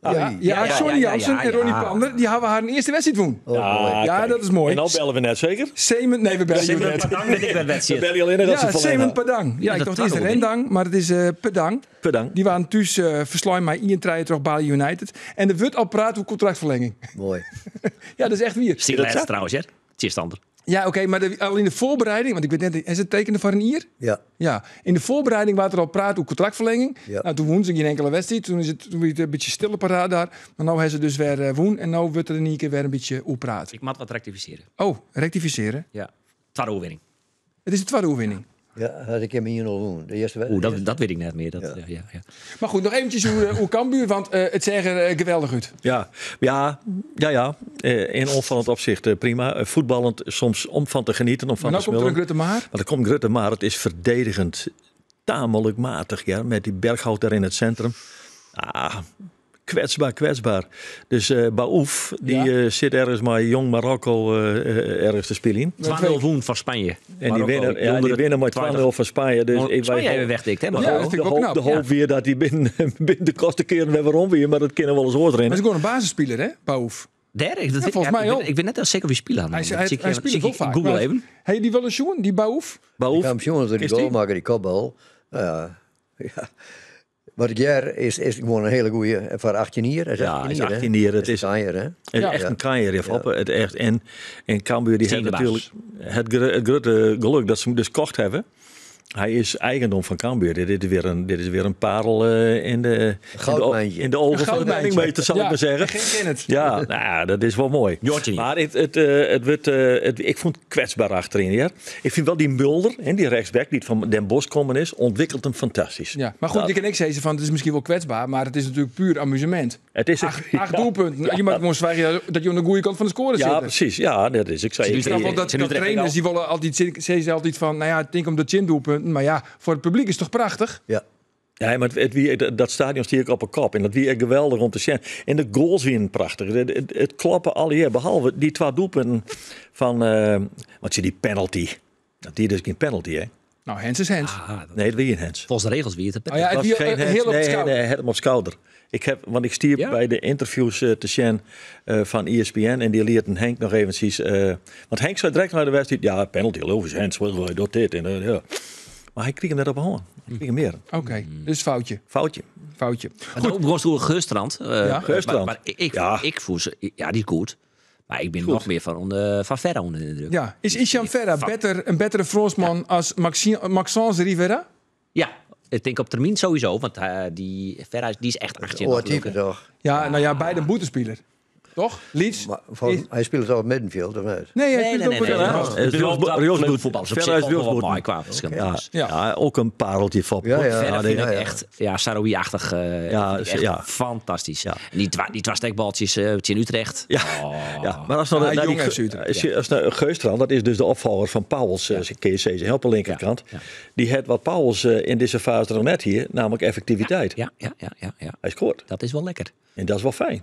A: Ja, ja, Johnny Jansen en Ronnie Pander, dy hawwe harren earste wedstriid wûn.
D: Ja,
A: Ja, dat is moai.
D: En no belle we net seker?
A: Semen, nee, we belje jo net.
C: Padang wit ik wer wet
D: We
C: sit.
D: belje allinnich as
A: Ja,
D: se ferlern
A: Semen
D: ha.
A: Padang. Ja, ik
C: dat
A: tocht earst
C: twadde
A: Rendang, mar it is Padang.
D: Padang.
A: Dy waarden thús ferslein mei 1-3 troch Bali United. En der wurdt al praat oer kontraktferlenging.
B: Moai.
A: Ja, dat is echt wier.
C: Stiet lêste trouwens, hè? Tsjinstander.
A: Ja, oké, mar de, al yn de foarbereiding, want ik wit net, is it tekene foar in jier?
B: Ja.
A: Ja, yn de foarbereiding waard der al praat oer kontraktferlenging.
B: Ja.
A: No, doe wûnen se gjin inkelde wedstriid. Doe is it, doe wie it in bytsje stille paraat dêr. Mar no hawwe se dus wer wûn en no wurdt der yn ien kear wer in bytsje oer praat.
C: Ik moat wat rektifisearje.
A: Oh, rektifisearje.
C: Ja. Twadde oerwinning.
A: It is de twadde oerwinning.
B: Ja, hat ik him 1-0 wûn. De earste
C: Oeh, dat wit ik net mear. Dat, ja. Ja, ja.
A: Mar goed, noch eventsjes oer, oer Cambuur, want it seach der geweldich út.
D: Ja, ja, ja, ja. In oanfallend opsicht prima. Fuotballend soms om fan te genieten, om fan
A: Mar
D: te
A: no komt der in
D: smullen.
A: grutte maar.
D: Mar der komt grutte maar. It is ferdedigend tamelijk matich, ja, met dy Berghout dêr yn it sintrum. Ah, kwetsber, kwetsber. Dus Baouf, dy sit ergens mei Jong Marokko ergens te spyljen.
C: 2-0 wûn fan Spanje.
D: En dy winne, ja, dy winne mei 2-0 fan Spanje. Dus ik,
C: Spanje even wegtikt, hè?
A: Ja, dat vind ik
D: de
A: wel
D: hoop,
A: knap.
D: de hoop wie dat dy binnen, binnen de kosten kearen wer werom wie, mar dat kin wol ris oars
A: Mar
D: rinne.
A: is gewoan in basisspiler, hè, Baouf?
C: Dêr? Ik, dat weet,
A: volgens
C: ja,
A: mij
C: ik,
A: wel.
C: ben, ik ben net zeker wie spelen.
A: Hy, hy, hy spilet wol faak.
C: Google
A: Maar-
C: even.
A: Ha je dy wolris sjoen, dy Baouf?
D: Baouf,
B: Ik ha him sjoen dat er dy
D: Is
B: goal
D: die?
B: makke, dy kopbal. Ja, ja. Wat ik hear is, is gewoan in hiele goeie foar 18 jier. Hy is
D: Ja,
B: 18
D: hy is
B: jier, hè?
D: 18 jier. Het
B: Is
D: is,
B: een kanjer, hè?
D: het is
A: Ja.
D: echt in kanjer, ja, Foppe. Het echt, en Cambuur die
C: Stien
D: heeft
C: de
D: natuerlik it grutte gelok dat se him dus kocht hawwe. Hy is eigendom fan Cambuur. Dit is wer in, dit is wer in parel yn de, in de,
B: Goudmijntje.
D: yn de ogen
A: Een
D: fan de
A: goudmijntje.
D: penningmeester, sal ik
A: Ja,
D: mar sizze.
A: Geen ken it.
D: Ja, no ja, dat is wol moai.
C: Jortje net.
D: Mar it wurdt, ik fûn it kwetsber achteryn, hear. Ik fyn wol dy Mulder, hè, dy rechtsback dy't fan Den Bosch kommen is, ûntwikkelt him fantastysk.
A: Ja, mar goed,
D: Dat-
A: je kin ek sizze fan it is miskien wol kwetsber, mar it is natuerlik puer amusemint.
D: It is
A: Acht doelpunten. Je moat gewoan soargje dat je oan de goede kant fan de score
D: Ja,
A: sitte.
D: presys. Ja, dat is. Ik sei,
C: Zit
D: ik,
A: Ik snap wel
C: Zijn
A: dat
C: Utrecht
A: trainers
C: al?
A: die willen altijd, zeggen ze altijd van, nou ja, tink om de chin-doelpunten. Maar ja, voor het publiek is het toch prachtig?
B: Ja.
D: Ja, mar it wie, dat stadion stie ek op 'e kop. En dat wie ek geweldich om te sjen. En de goals wiene prachtich. It kloppe allegear, behalve dy twa doelpunten fan... want zie dy penalty. Dat wie dus gjin penalty, hè?
A: Nou, hands is hands.
C: Ah, dat-
D: Nee, it wie gjin hands.
C: Volgens de regels wie it het.
A: Oh ja, it
D: was
A: wie
D: geen
A: eh,
D: hands.
A: heel op
D: Nee,
A: het schouder.
D: nee, het hem op schouder. Ik heb, want ik stier
C: Ja?
D: by de ynterviews te sjen fan E ESPN en dy lieten Henk noch eventsjes... want Henk sei direkt nei de wedstriid, ja, penalty, logysk, hands, wel, docht dit. En, ja. Mar hy krige him net op 'e hân. Hy krige mear.
A: Oké, dus foutje.
D: Foutje.
A: Foutje.
C: Goed. Goed. Begon oer Geurstrand.
A: Ja.
D: Geurstrand.
C: Maar ik,
D: Ja.
C: ik voel ze, ja, die is goed. Mar ik bin noch mear fan Ferra ûnder de yndruk.
A: Ja, is Isham Ferra better, in bettere Frânsman as Maxence Rivera?
C: Ja, ik tink op termyn sowieso. Want dy Ferra is, dy is echt 18.
B: Oar type toch?
A: Ja, no ja, beide in bûtenspiler. Toch? Leeds?
B: Mar foar, hy spilet al op middenfjild, of net?
A: Nee, hy
C: Nee,
A: spilet
C: nee,
A: ook
C: nee,
A: op
C: nee.
A: de-
C: Het is wel
D: Rjochtsbûten.
C: voetballers op
D: Ferra
C: zich
D: is
C: wel wat
D: rjochtsbûten.
C: moai qua verschillende.
D: Ja,
A: Ja.
D: ja. ook een pareltje van.
B: Ja, ja.
C: Verder
D: die-
C: vind ik
B: ja.
C: echt, ja, Saroui-achtig.
D: Ja,
C: vind ik echt
D: ja.
C: fantastisch.
D: Ja.
C: En die twa stekbaltjes in Utrecht.
D: Ja.
C: Oh.
D: Ja, maar as no
A: Ja,
D: naar
A: jong
D: die
A: FC Utrecht.
D: Als je naar Geurstrand, dat is dus de opfolger fan Pauwels, kun je zeggen, op de linkerkant.
C: Ja.
D: Dy hat wat Pauwels yn dizze faze noch net hie, namentlik effektiviteit.
C: Ja.
D: Hy skoart.
C: Dat is wol lekker.
D: En dat is wol fijn.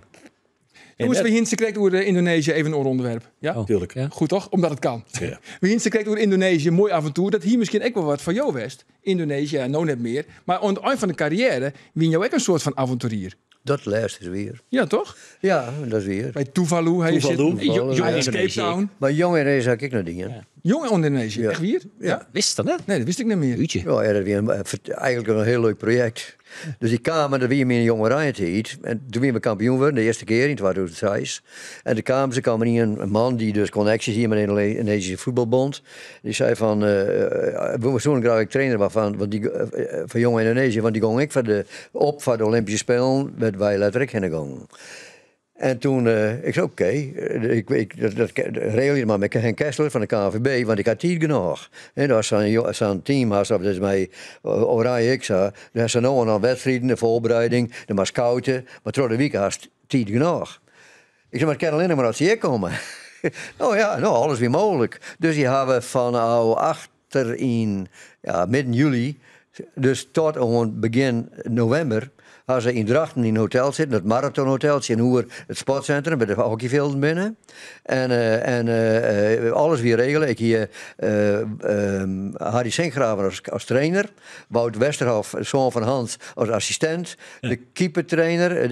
D: En
A: Jonges,
D: net-
A: we hiene krekt oer Indonesië even in oar ûnderwerp. Ja?
C: Oh.
D: Tuurlijk.
C: Ja.
A: Goed toch? Omdat it kin.
D: Ja.
A: We hiene krekt oer Indonesië, moai avontoer. Dat hie miskien ek wol wat foar jo west. Indonesië, ja, no net mear. Mar oan it ein fan de karriêre wiene jo ek in soarte fan avonturier.
B: Dat lêste is wier.
A: Ja, toch?
B: Ja, dat is wier.
A: By Tuvalu, hy
D: Tuvalu.
A: sit.
B: Tuvalu,
A: Jong
B: ja.
A: in Cape Town.
B: Mar Jong Indonesië ha ik ek noch dien.
A: Jong Indonesië,
B: Ja.
A: echt wier? Ja.
C: Wist dat net?
A: Nee, dat wist ik net mear.
C: Uurtje.
B: Ja, ja, dat wie eigentlik in hiel leuk projekt. Dus ik kaam, en dat wie myn Jong Oranje tiid. En doe wiene we kampioen wurden, de earste kear yn 2006. En doe kaam se, kaam der in man dy't dus konneksjes hie mei de Indonesische Voetbalbond. Dy sei fan, we soene graach ek trainer wurde fan, want dy, fan Jong Indonesië, want dy gong ek foar de, op foar de Olympyske Spelen, wêr't wy letter ek hinne gongen. En toen, eh, ik zei oké, ik, ik, dat, dat regel je maar met Henk Kessler van de KNVB, want ik had tijd genoeg. En als zo'n zo'n team had, of dat is mij Oranje ik zei, daar zijn nou al wedstrijden, de voorbereiding, de maar scouten, maar door de week had tijd genoeg. Ik zei, maar het kan alleen maar als ze hier komen. nou ja, nou, alles weer mogelijk. Dus die hebben van achter in ja, midden juli, dus tot aan begin november, hadden ze in Drachten in een hotel zitten, het Marathonhotel, in Hoer, het sportcentrum, bij de hockeyvelden binnen. En, en alles weer regelen. Ik hier Harry Sinkgraven als trainer, Wout Westerhof, zoon van Hans, als assistent, de keepertrainer,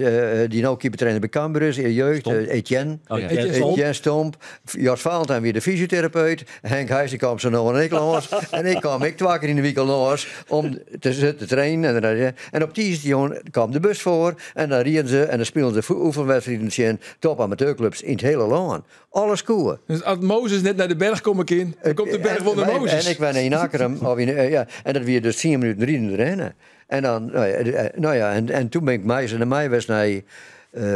B: die nou keepertrainer bij Cambuur is, in jeugd, Etienne.
C: Oh, ja.
B: Etienne Stomp, Jos Valentijn weer de fysiotherapeut, Henk Heijs die kwam zo nog en ik langs. en ik kwam ik twee keer in de week al langs om te, te trainen. En, en op die kwam de bus voor en dan reden ze en dan speelden ze oefenwedstrijden in top amateurclubs in het hele land. Alles cool.
A: Dus als Mozes net naar de berg komt, in, dan komt de berg onder Mozes.
B: En ik ben in Akkerum, of in, ja, en dat weer dus 10 minuten rijden rennen. En dan, nou ja, en toen ben ik mei en de mei was naar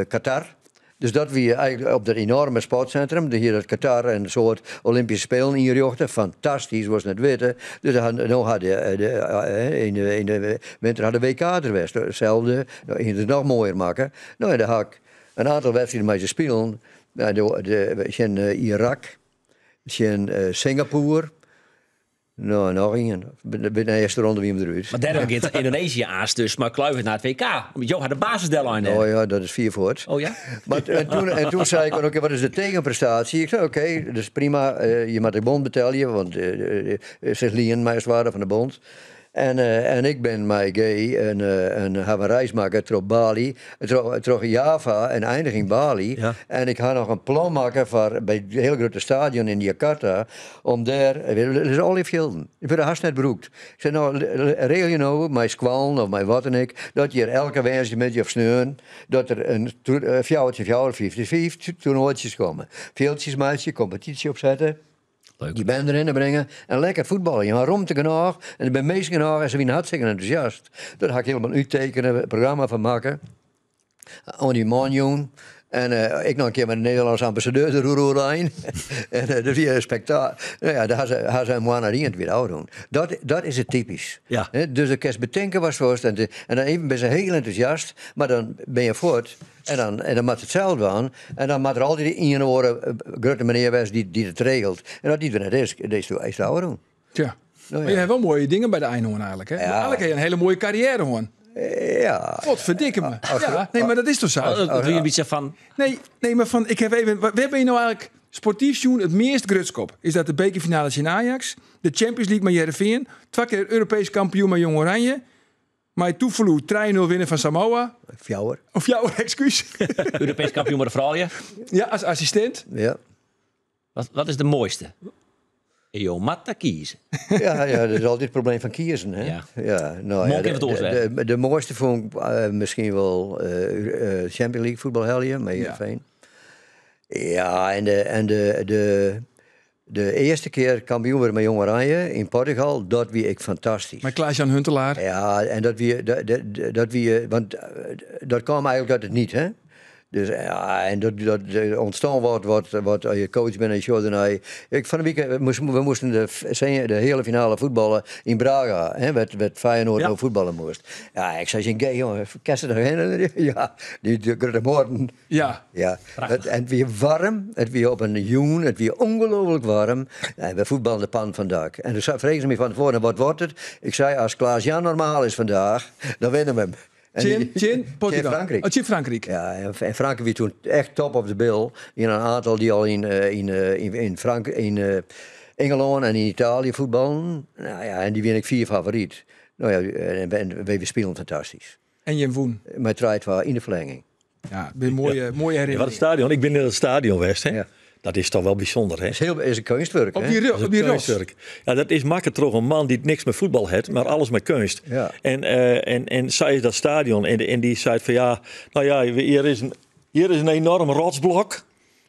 B: Qatar. Dus dat we eigenlijk op dat enorme sportcentrum, hier het Qatar en een soort Olympische Spelen inrichten. Fantastisch, was net weten. Dus dan nou hadden de, in de winter hadden WK er geweest. Hetzelfde, nou, het nog mooier maken. Nou, en daar had ik een aantal wedstrijden mee te spelen. Nou, de, in Irak, in Singapore. Nou, nog één. Binnen de eerste ronde wie hem eruit.
C: Maar daarom gaat Indonesië aas dus, maar Kluivert naar het WK. Omdat Jo had de basisdeadline.
B: Oh ja, dat is 4 voor het.
C: Oh ja?
B: Maar, en toen zei ik, oké, wat is de tegenprestatie? Ik zei, oké, dus prima, je moet de bond betalen, want ze lien mij als van de bond. En ik ben mij gay en heb een reis maken terug Bali, terug Java en eindig in Bali.
D: Ja.
B: En ik ga nog een plan maken voor bij het hele grote stadion in Jakarta, om daar, dat is al die velden. Ik ben haast net beroekt. Ik zei, nou, regel je nou, mijn squalen of mijn wat en ik, dat je elke woensdagmiddag of sneun, dat er een fjouwertje, fjouwer, vijf, toernooitjes komen. Veeltjes maatje, competitie opzetten.
C: Leuk.
B: Die band erin brengen en lekker voetballen. Je hebt ruimte genoeg en ik ben meest genoeg en ze zijn hartstikke enthousiast. Dat ga ik helemaal uittekenen, een programma van maken. Aan die man, En ik nog een keer met de Nederlandse ambassadeur de roerlijn. en dat is een spektakel. Nou ja, daar had ze een maand het weer oud doen. Dat is het typisch.
D: Ja.
B: He, dus de kerst bedenken was voorst. En dan even ben ze heel enthousiast, maar dan ben je voort. En dan moet hetzelfde aan. En dan moet er altijd een worden, grote meneer was die het regelt. En dat die er net is, dat is de oude doen.
A: Tja.
B: Nou ja.
A: Maar je hebt wel mooie dingen bij de Eindhoorn eigenlijk. Hè?
B: Ja.
A: Eigenlijk heb je een hele mooie carrière, hoor.
B: Ja.
A: Godverdikke me. Ja, nee, maar dat is toch zo?
C: Dat doe je een beetje van...
A: Nee, maar van, ik heb even... Waar ben je nou eigenlijk sportief zien het meest grutskop? Is dat de bekerfinale in Ajax? De Champions League met Heerenveen? 2 keer Europees kampioen met Jong Oranje? Maar Toevoelou 3-0 winnen van Samoa?
B: Fjouwer.
A: Of jouw excuus.
C: Europees kampioen met de vrouwen.
A: Ja, als assistent.
B: Ja.
C: Wat is de mooiste? Jo, matta kiezen.
B: Ja, dat is altijd het probleem van kiezen. Hè?
C: Ja.
B: Ja, nou, ja, de mooiste vond ik misschien wel Champions League voetbalhelje, met Heerenveen. Ja, en de eerste keer kampioen werd met Jong Oranje in Portugal, dat wie ik fantastisch.
A: Maar Klaas-Jan Huntelaar.
B: Ja, en dat wie, want dat kwam eigenlijk uit het niet, hè? Dus ja, en dat ontstaan wat je coach bent en Jordan. Ik van de week we moesten de hele finale voetballen in Braga, hè, werd Feyenoord nou voetballen moest. Ja, ik zei, gay jongen, kerst er nog heen? Ja, die grote moorden.
A: Ja.
B: Ja. En het weer warm, het weer op een joen, het weer ongelooflijk warm. En we voetballen de pan vandaag. En dus vregen ze me van tevoren, wat wordt het? Ik zei, als Klaas-Jan normaal is vandaag, dan winnen we hem.
A: Chin, Portugal.
B: Frankrijk.
A: Oh, Chin Frankrijk.
B: Ja, en Frankrijk wie toen echt top of the bill. In een aantal die al in Engeland en in Italië voetballen. Nou ja, en die win ik 4 favoriet. Nou ja, en we spelen fantastisch.
A: En je woen.
B: Maar het draait in de verlenging.
A: Ja, een mooie, mooie herinnering.
D: Ja, wat het stadion. Ik ben in het stadion geweest, hè.
B: Ja.
D: Dat is toch wel bijzonder, hè?
B: Is, is een kunstwerk,
A: op
B: hè?
A: Die, op die
D: kunstwerk. Ja, dat is makkelijk toch een man die niks met voetbal heeft, maar alles met kunst.
B: Ja.
D: En zij is dat stadion en die zei van ja, nou ja, hier is een enorm rotsblok.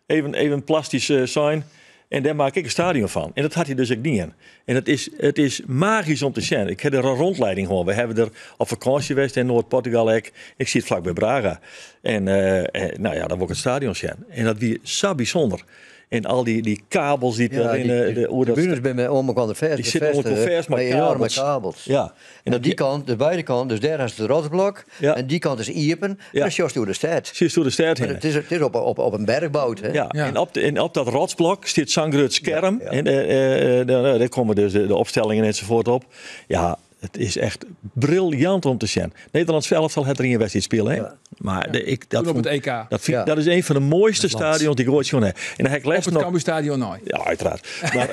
D: Even plastisch zijn. En dêr maak ik in stadion fan. En dat hat hy dus ek dien. En it is magysk om te sjen. Ik ha der in rondleiding hân. We hawwe der op fakânsje west yn Noard-Portugal ek. Ik siet flak by Braga. En nou ja, dan wol ik it stadion sjen. En dat wie sa bysûnder. En al dy kabels dy't
B: Ja,
D: der in, de, oer
B: de
D: dat
B: bunes binne oan elkoar fêst
D: Die sitte oan elkoar fêst mei
B: mei enorme
D: kabels.
B: kabels.
D: Ja.
B: En op dy kant, de beide kanten, dus dêr hast it rotsblok
D: Ja.
B: en dy kant is iepen. En
D: Ja.
B: dan sjochst oer de stêd.
D: Sjochst oer de stêd
B: Maar
D: hinne.
B: it is op in berch boud, hè?
D: Ja,
A: Ja.
D: en op dat rotsblok stiet sa'n grut skerm.
B: Ja, ja.
D: En dêr komme dus de opstellingen enzovoort op. Ja, it is echt briljant om te sjen. Nederlands elftal hat der ien wedstriid spile, hè?
B: Ja.
D: Maar de, ik, dat
A: Toen op
D: vond-
A: het EK.
D: Dat, vind,
B: Ja.
D: dat is een van de mooiste
C: Het land.
D: stadions die ik ooit gezien heb. En dan heb ik
A: Op
D: les
A: het
D: nog.
A: Cambuurstadion nou.
D: Ja, uiteraard. Maar,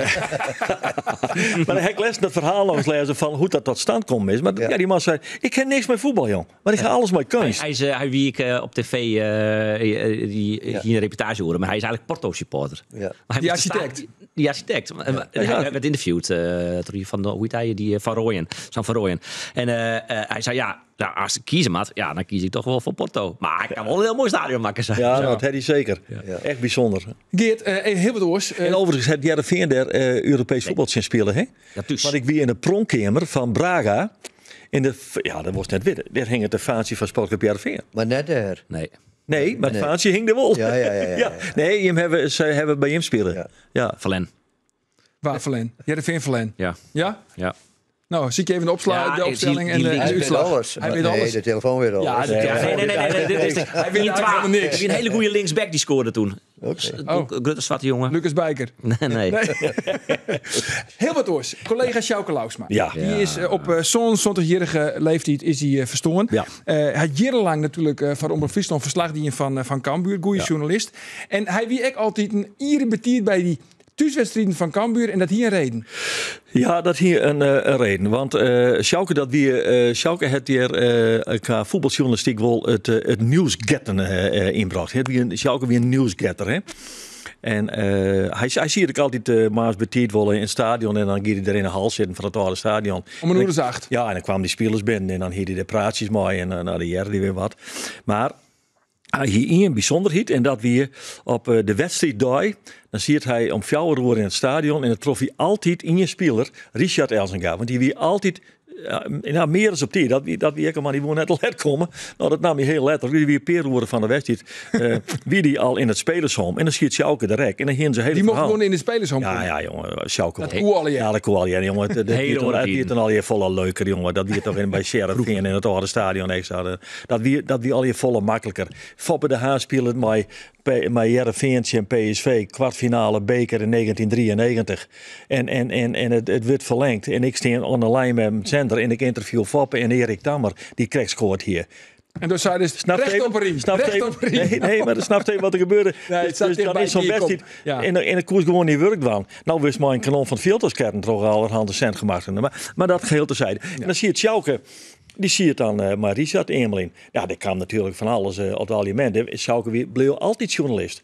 D: maar dan heb ik les dat verhaal nog eens lezen van hoe dat tot stand komt is. Maar
B: Ja.
D: ja, die man zei, ik ken niks met voetbal, jong. Maar ik ga alles met kunst.
C: Hij is, hij wie ik op tv die,
B: Ja.
C: hier een reportage horen, maar hij is eigenlijk Porto-supporter.
B: Ja.
C: Maar hij
A: Die
C: moest de
A: architect.
C: die architect. Hij werd interviewd door die van de, hoe heet hij, die Van Rooyen, Sam van Rooyen. En hij zei, ja, nou, als ik kiezen moet, ja, dan kies ik toch wel voor Porto. Maar hij kan wel een heel mooi stadion maken, zei
D: Ja,
C: hij.
D: dat had hij zeker.
B: Ja.
D: Echt bijzonder.
A: Geert, even heel wat oors.
D: En overigens het Heerenveen daar Europees voetbal zien spelen, hè?
C: Ja, dus.
D: Want ik wie in de pronkkamer van Braga. In de, ja, dat was net wit. Daar hing het de faantje van Sportclub Heerenveen.
B: Maar net daar.
C: Nee.
D: Nee, maar het
B: Nee.
D: faantje hing er wel.
B: Ja, ja, ja, ja, ja.
D: Nee, hem hebben, zij hebben bij hem spelen.
B: Ja.
D: Ja.
C: Verlen.
A: Waar Verlen? Heerenveen Verlen.
C: Ja.
A: Ja?
C: Ja.
A: Nou, zie ik even de,
C: Ja,
A: de opstelling
C: die-
A: en
C: die
A: de,
C: links-
A: en de
B: Hij weet
A: uitslag.
B: alles.
A: Hij weet
B: Nee,
A: alles.
B: de telefoon weet alles.
A: Ja, de
C: Ja,
A: telefoon
C: nee, nee, nee, nee, nee, dit is de-
A: Hij weet
C: Wie
A: eigenlijk helemaal niks.
C: Wie een hele goede linksback die scoorde toen.
B: Oké.
A: Oh.
C: Grutte zwarte jongen.
A: Lucas Bijker.
C: Nee, nee.
A: Heel wat oors. Collega Sjouke Lousma.
D: Ja.
A: Die is op zo'n 70-jarige leeftijd is hij verstoorn.
D: Ja.
A: Hij had jarenlang natuurlijk van Omroep Friesland verslag die van Cambuur. Goeie journalist. En hij wie ook altijd een ieren betiert bij die thuiswedstrijden van Cambuur. En dat hier een reden.
D: Ja, dat hier een reden. Want Sjouke, dat wie, Sjouke het hier qua voetbaljournalistiek wel het nieuwsgetten inbracht. Het wie een, Sjouke wie een nieuwsgetter, hè? En hij ziet ook altijd Maas betiert wel in het stadion en dan ging hij er in de hal zitten van het oude stadion.
A: Om een uur acht.
D: Ja, en dan kwamen die spelers binnen en dan hield hij de praatjes mee en nou, die jaren die weer wat. Maar hij hier een bijzonderheid en dat weer op de wedstrijddag, dan ziet hij om 4 uur in het stadion en dan trof hij altijd in je speler, Richard Elzinga. Want die wie altijd, nou, meer dan op die, dat wie ik maar die wou net let komen. Nou, dat nam hij heel letterlijk. Die wie peerroeren van de wedstrijd, wie die al in het spelershome. En dan schiet Sjouke de rek en dan gingen ze hele
A: Die mocht
D: verhaal.
A: gewoon in de spelershome
D: Ja,
A: komen.
D: ja, jongen, Sjouke.
A: Dat
D: wel.
A: koe al, ja.
D: Ja, dat koe al, ja, jongen. Het
C: Hele
D: het
C: oren
D: dan al je volle leuker, jongen. Dat wie toch in bij Sheriff in het oude stadion extra. Dat wie al je volle makkelijker. Foppe de Haan speelde met Heerenveen en PSV, kwartfinale beker in 1993. En het werd verlengd. En ik sta on de lijn met hem zender en ik interview Foppe en Erik Tammer. Die kreeg scoort hier.
A: En toen zei dus
D: Snapt
A: recht
D: even-
A: op riem.
D: snapt
A: Recht
D: even-
A: op riem.
D: Nee, nee, maar dat snapt even wat er gebeurde.
A: Nee, het
D: Dus
A: staat
D: dan
A: dichtbij
D: is zo'n
A: hier, kom.
D: wedstrijd
A: Ja.
D: en de koers gewoon niet werkt van. Nou wist maar een kanon van filterskerten toch allerhande cent gemaakt. Maar dat geheel terzijde. En dan zie je het Sjouke. Die zie je dan maar Richard Emelin. Ja, die kwam natuurlijk van alles op het aliment. Sjouke bleef altijd journalist.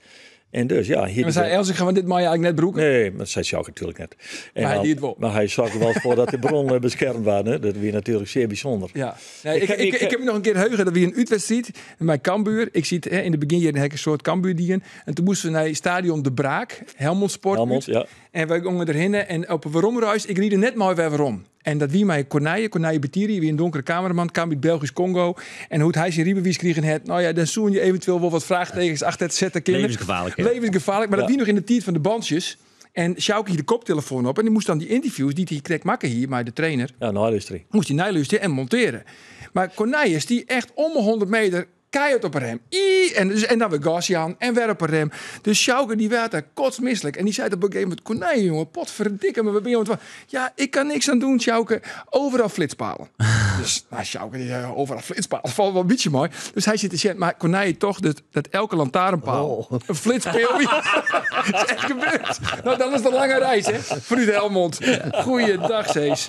D: En dus ja, hier
A: En we zei Elzinga, want dit mag je eigenlijk net broeken.
D: Nee, maar dat zei Sjouke natuurlijk net. En
A: Maar hij
D: dan-
A: deed het wel.
D: Maar hij zorgde wel voor dat de bronnen beschermd waren. Hè. Dat was natuurlijk zeer bijzonder.
A: Ja. Nee, ik,
D: Ik heb-
A: ik,
D: ik-
A: ik heb me nog een keer heugen dat we een uitwedstrijd bij Cambuur. Ik zie het, hè, in de beginjaren heb ik een soort Cambuur-dien. En toen moesten we naar stadion De Braak, Helmond Sport.
D: Helmond,
A: uit.
D: ja.
A: En wij gingen erheen en op een waarom-reis, ik ried er net mooi weer waarom. En dat wie mij Corneille, Corneille Betiri, wie een donkere cameraman, kwam uit Belgisch Congo. En hoe het hij zijn rijbewijs kreeg het, nou ja, dan zoen je eventueel wel wat vraagtekens achter het zetten. kinderen.
C: Levensgevaarlijk, hè?
A: Levensgevaarlijk, maar dat
D: Ja.
A: wie nog in de tijd van de bandjes. En Sjouke hier de koptelefoon op en die moest dan die interviews die hij kreeg maken hier, maar de trainer
D: Ja, nou, industrie.
A: moest hij nijluisteren en monteren. Maar Cornelius, die echt om de 100 meter keihard op een rem. I, en, dus, en dan weer gas aan en weer op een rem. Dus Sjouke die werd daar kotsmisselijk. En die zei op een gegeven moment, Cornelius jongen, potverdikke me, wat ben je aan het wa-? Ja, ik kan niks aan doen, Sjouke. Overal flitspalen. Dus nou, Sjouke, die zei, overal flitspalen. Dat valt wel een beetje mooi. Dus hij zit te zeggen, maar Cornelius toch dat elke lantaarnpaal
B: Oh.
A: een flitspeel. Dat is echt gebeurd. Nou, dan is het een lange reis, hè? Vanuit Helmond. Goeiedag, Cees.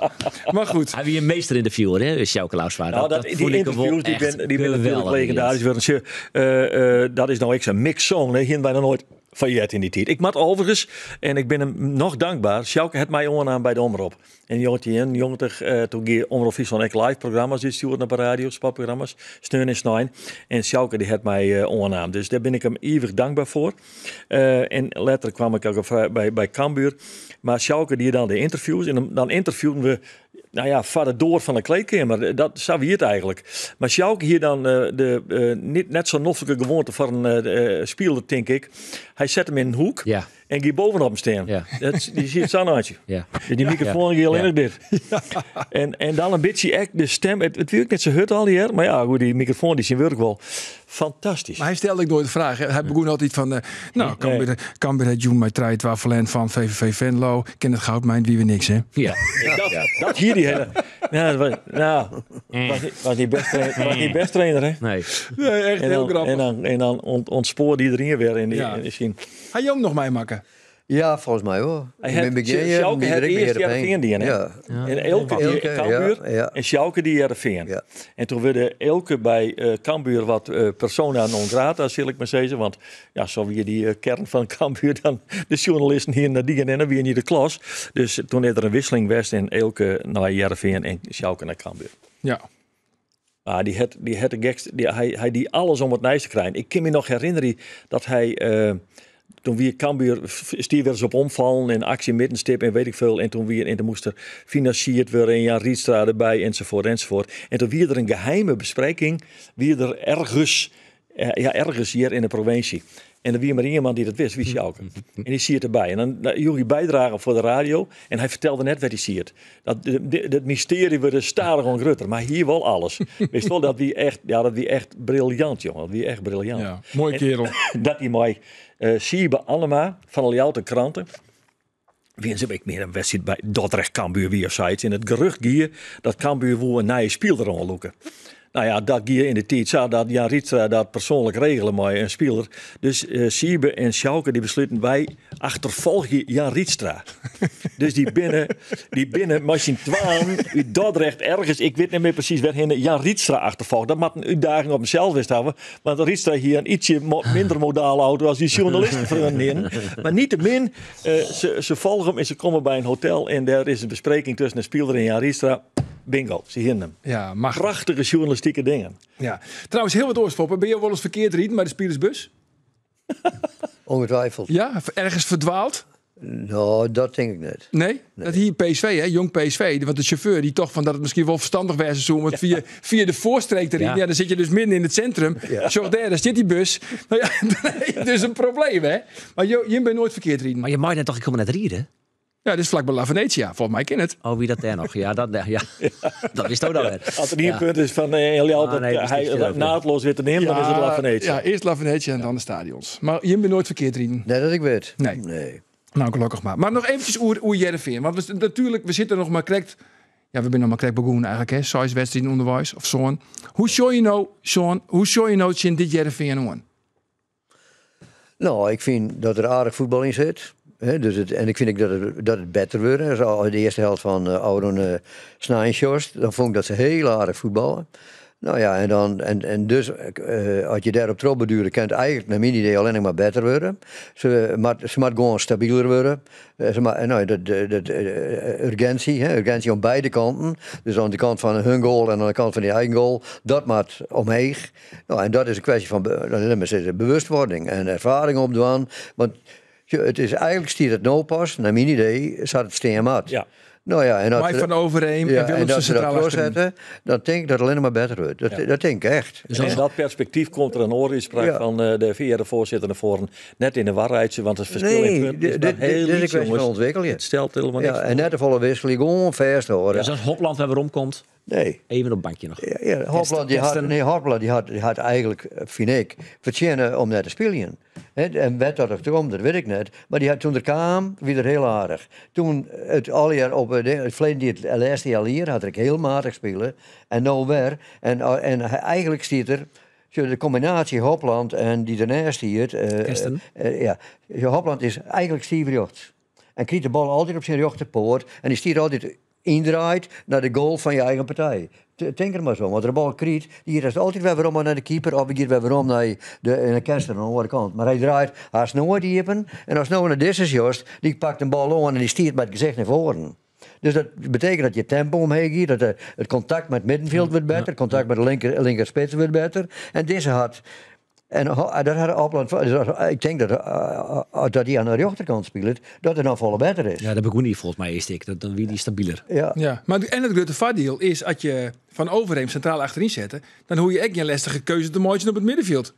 A: Maar goed.
C: Hij was een meester in de viewer, hè, Sjouke Lousma.
D: Nou,
C: Dat,
D: dat,
C: vond
D: die
C: ik hem wel
D: interviews die
C: echt
D: ben, die ben natuurlijk
C: geweldig.
D: legendarisch. werden. Ze, dat is nou ik zo'n mixzone. Hè. Hier bijna nooit Fan heard yn dy tiid. Ik moat overigens, en ik bin him noch dankber, Sjouke hat my oannaam by de Omrop. Yn 1991, toen gie Omrop Fryslân ek live programma's útstjoeren op de radio, sportprogramma's, sneon en snein. En Sjouke dy hat my oannaam, dus dêr bin ik him ivich dankber foar. En letter kwam ik ek by Cambuur. Mar Sjouke die dan de ynterviews en dan ynterviewden we, nou ja, foar de doar fan de kleedkeamer. Dat, sa wie it eigentlik. Mar Sjouke hie dan de net, net sa noflike gewoante foar in spiler, tink ik. Hy sette him yn in hoek en gie bovenop him stean. Dat, dy siet sa'n eintsje. Dus dy mikrofoan gie allinnich dit. En dan in bytsje ek de stim. It wie ek net sa hurd allegear, mar ja, goed, dy mikrofoan die syn wurk wol. Fantastysk.
A: Mar hy stelde ek noait de fraach. Hy begûn altyd fan, nou, Cambuur, Cambuur hat jûn mei 3-2 ferlern fan VVV Venlo. Kin it goudmijn wie wer niks, hè?
C: Ja.
D: Dat hie dy hele. Ja, dat was, nou, was niet best trainer, was niet best trainer, hè?
C: Nee.
A: Nee, echt
D: En
A: hiel
D: dan,
A: grappich.
D: en dan ontspoorde iedereen weer in die, in die zin.
A: Ha jo him noch meimakke?
B: Ja, folgens my wol.
D: Hy
B: Yn
D: hat-
B: it begjin jierren
D: Sjouke
B: wie
D: hat
B: er ek by
D: earst
B: Hearrenfean.
D: Hearrenfean dien, hè?
B: Ja.
D: En Eelke die
B: Eelke, ja,
D: Cambuur
B: ja.
D: en Sjouke die Hearrenfean.
B: Ja.
D: En toen wurde Eelke by Cambuur wat persona non grata, sil ik mar sizze. Want ja, sa wie dy kern fan Cambuur dan de sjoernalisten hienen dat dien en dan wie niet de klas. Dus toen is der in wisseling west en Eelke nei Hearrenfean en Sjouke nei Cambuur. Maar die het, die het de gekste, die, hy, hy die alles om it nijs te krijen. Ik kin my noch herinnerje dat hy, toen wie Cambuur, stie wer ris op omfallen en aksje middenstip en weet ik veel. En toen wie, en toen moast der finansierd wurde en Jan Riedstra derby enzovoort enzovoort. En toen wie der in geheime bespreking, wie der ergens ja, ergens hjir yn de provinsje. En der wie mar ien man dy't dat wist, wie Sjouke. En dy siet derby. En dan joech hy bydragen foar de radio en hy fertelde net wêr't hy siet. Dat, dat mystearje wurde stadichoan grutter, mar hy hie wol alles. Wist wol, dat wie echt, ja, dat wie echt briljant, jongen. Dat wie echt briljant.
A: Ja, moai
D: En
A: kerel.
D: dat hy mei Siebe Annema fan de Ljouwerter Krante, wie se ek mear in wedstriid by Dordrecht Cambuur wie of sayts. En it gerucht gie dat Cambuur woe in nije spiler oanlûke. Nou ja, dat gie yn de tiid sa dat Jan Riedstra dat persoanlik regele mei in spiler. Dus Siebe en Sjouke die besluten, wy achterfolgje Jan Riedstra. Dus die binne mei syn twaen út Dordrecht ergens, ik wit net mear presys wêrhinne, Jan Riedstra achterfolgd. Dat moat in útdaging op himsels west hawwe, want Riedstra hie in ietsje minder modale auto as dy sjoernalisten freonen hienen. Mar niettemin, se folgen him en se komme by in hotel en dêr is in bespreking tusken de spiler en Jan Riedstra. Bingo, se hienen him.
A: Ja, machtig.
D: Prachtige sjoernalistike dingen.
A: Ja. Trouwens, hiel wat oars, Foppe. Ben je wel eens verkeerd rijden bij de Spilersbus?
B: Ongetwijfeld.
A: Ja, ergens verdwaald?
B: Nou, dat denk ik net.
A: Nee?
B: Nee.
A: Dat hier PSV, hè? Jong PSV. Want de chauffeur die toch van dat het misschien wel verstandig was zo om het via de voorstreek te rijden. Ja, dan zit je dus midden in het centrum. Zo, daar zit die bus. Nou ja, dan heb je dus een probleem, hè? Maar je bent nooit verkeerd rijden.
C: Maar je mag net toch helemaal net rijden?
A: Ja, dit is vlak bij La Venetia. Volgens mij ken het.
C: Oh, wie dat daar nog? Ja, dat, ja. Dat wist ook al weer.
D: Als er hier een punt is van Eliel,
C: Ah,
D: dat
C: nee, dat is
D: hij
C: niet zo.
D: naadloos weer te nemen, dan is het La Venetia.
A: Ja, eerst La Venetia en dan de stadions. Maar je bent nooit verkeerd rijden.
B: Nee, dat ik weet.
A: Nee.
B: Nee.
A: Nou, gelukkig maar. Maar nog eventjes oer Hearrenfean. Want we, natuurlijk, we zitten nog maar correct... Ja, we zijn nog maar correct begonnen eigenlijk, hè. Zes wedstrijden onderwijs, of zo'n. Hoe zou je nou, Sean, hoe zou je nou in dit Hearrenfean aan?
B: Nou, ik vind dat er aardig voetbal in zit. Hè, dus het, en ik vind ook dat het beter wordt. Als al de eerste helft van Auron Snijnshorst, dan vond ik dat ze heel aardig voetballen. Nou ja, en dan, en, en dus als je daarop terug beduren, kan het eigenlijk naar mijn idee alleen nog maar beter worden. Ze maar gewoon stabieler worden. Ze maar, nou, dat, dat, dat urgentie, hè, urgentie aan beide kanten. Dus aan de kant van hun goal en aan de kant van die eigen goal. Dat moet omheeg. Nou, en dat is een kwestie van dan laat maar zeggen, bewustwording en ervaring opdoen. Want het is eigenlijk stiert het nou pas, naar mijn idee, zat het steen mat. Nou ja, en als
A: Mike
B: ze
A: van Overeem
B: Ja,
A: en Willemsen
B: en dat ze dat
A: centraal achterin.
B: doorzetten, dan denk ik dat het alleen maar beter wordt. Dat denk ik echt.
D: Dus in dat perspectief komt er een oordeelspraak van de VR-voorzitter naar voren. Net in de waarheid, want het verschil in
B: Nee,
D: punten is maar heel
B: dit is een
D: iets,
B: kwestie van
D: jongens.
B: ontwikkelen.
D: Het stelt helemaal
B: Ja,
D: niks
B: en
D: voor.
B: net de volle wisseling, gewoon vast horen.
C: Dus als Hopland weer omkomt,
B: Nee.
C: even op het bankje nog.
B: Ja, ja, Hopland, die had,
C: Testen.
B: nee, Hopland, die had, die had eigenlijk, vind ik, verdienen om net te spelen. Hè, en werd dat er komt, dat weet ik net. Maar die had, toen er kwam, wie er heel aardig. Toen het al jaar op, de, het verleden die het laatste jaar hier, had ik heel matig spelen. En nou weer. En hij, eigenlijk stiet er, zo de combinatie Hopland en die daarnaast hier,
C: Kersten.
B: ja. Zo, Hopland is eigenlijk stieverjocht. En kriet de bal altijd op zijn rechterpoort. En die stiert altijd yndraait nei de goal fan je eigen partij. Tink der mar ris om, as er de bal krijt, dy giet hast altyd wer werom nei de keeper of hy giet wer werom nei de, en dan kenst er oan de oare kant. Mar hy draait hast noait iepen en ast no nei dizze sjochst, dy pakt in bal oan en dy stiet mei it gesicht nei foaren. Dus dat betekent dat je tempo omheech giet, dat de, it kontakt mei it middenfjild wurdt better, it kontakt mei de linker, linker spits wurdt better. En dizze hat en dat hat Oppland, ik tink dat dat hy oan de rjochterkant spilet, dat it dan folle better is.
C: Ja, dat begûn hy folgens my earst ek. Dat, dan wie dy stabiler.
B: Ja.
A: Ja, mar en it grutte foardiel is as je Van Overeem sintraal achteryn sette, dan hoege je ek gjin lestige keuze te meitsjen op it middenfjild.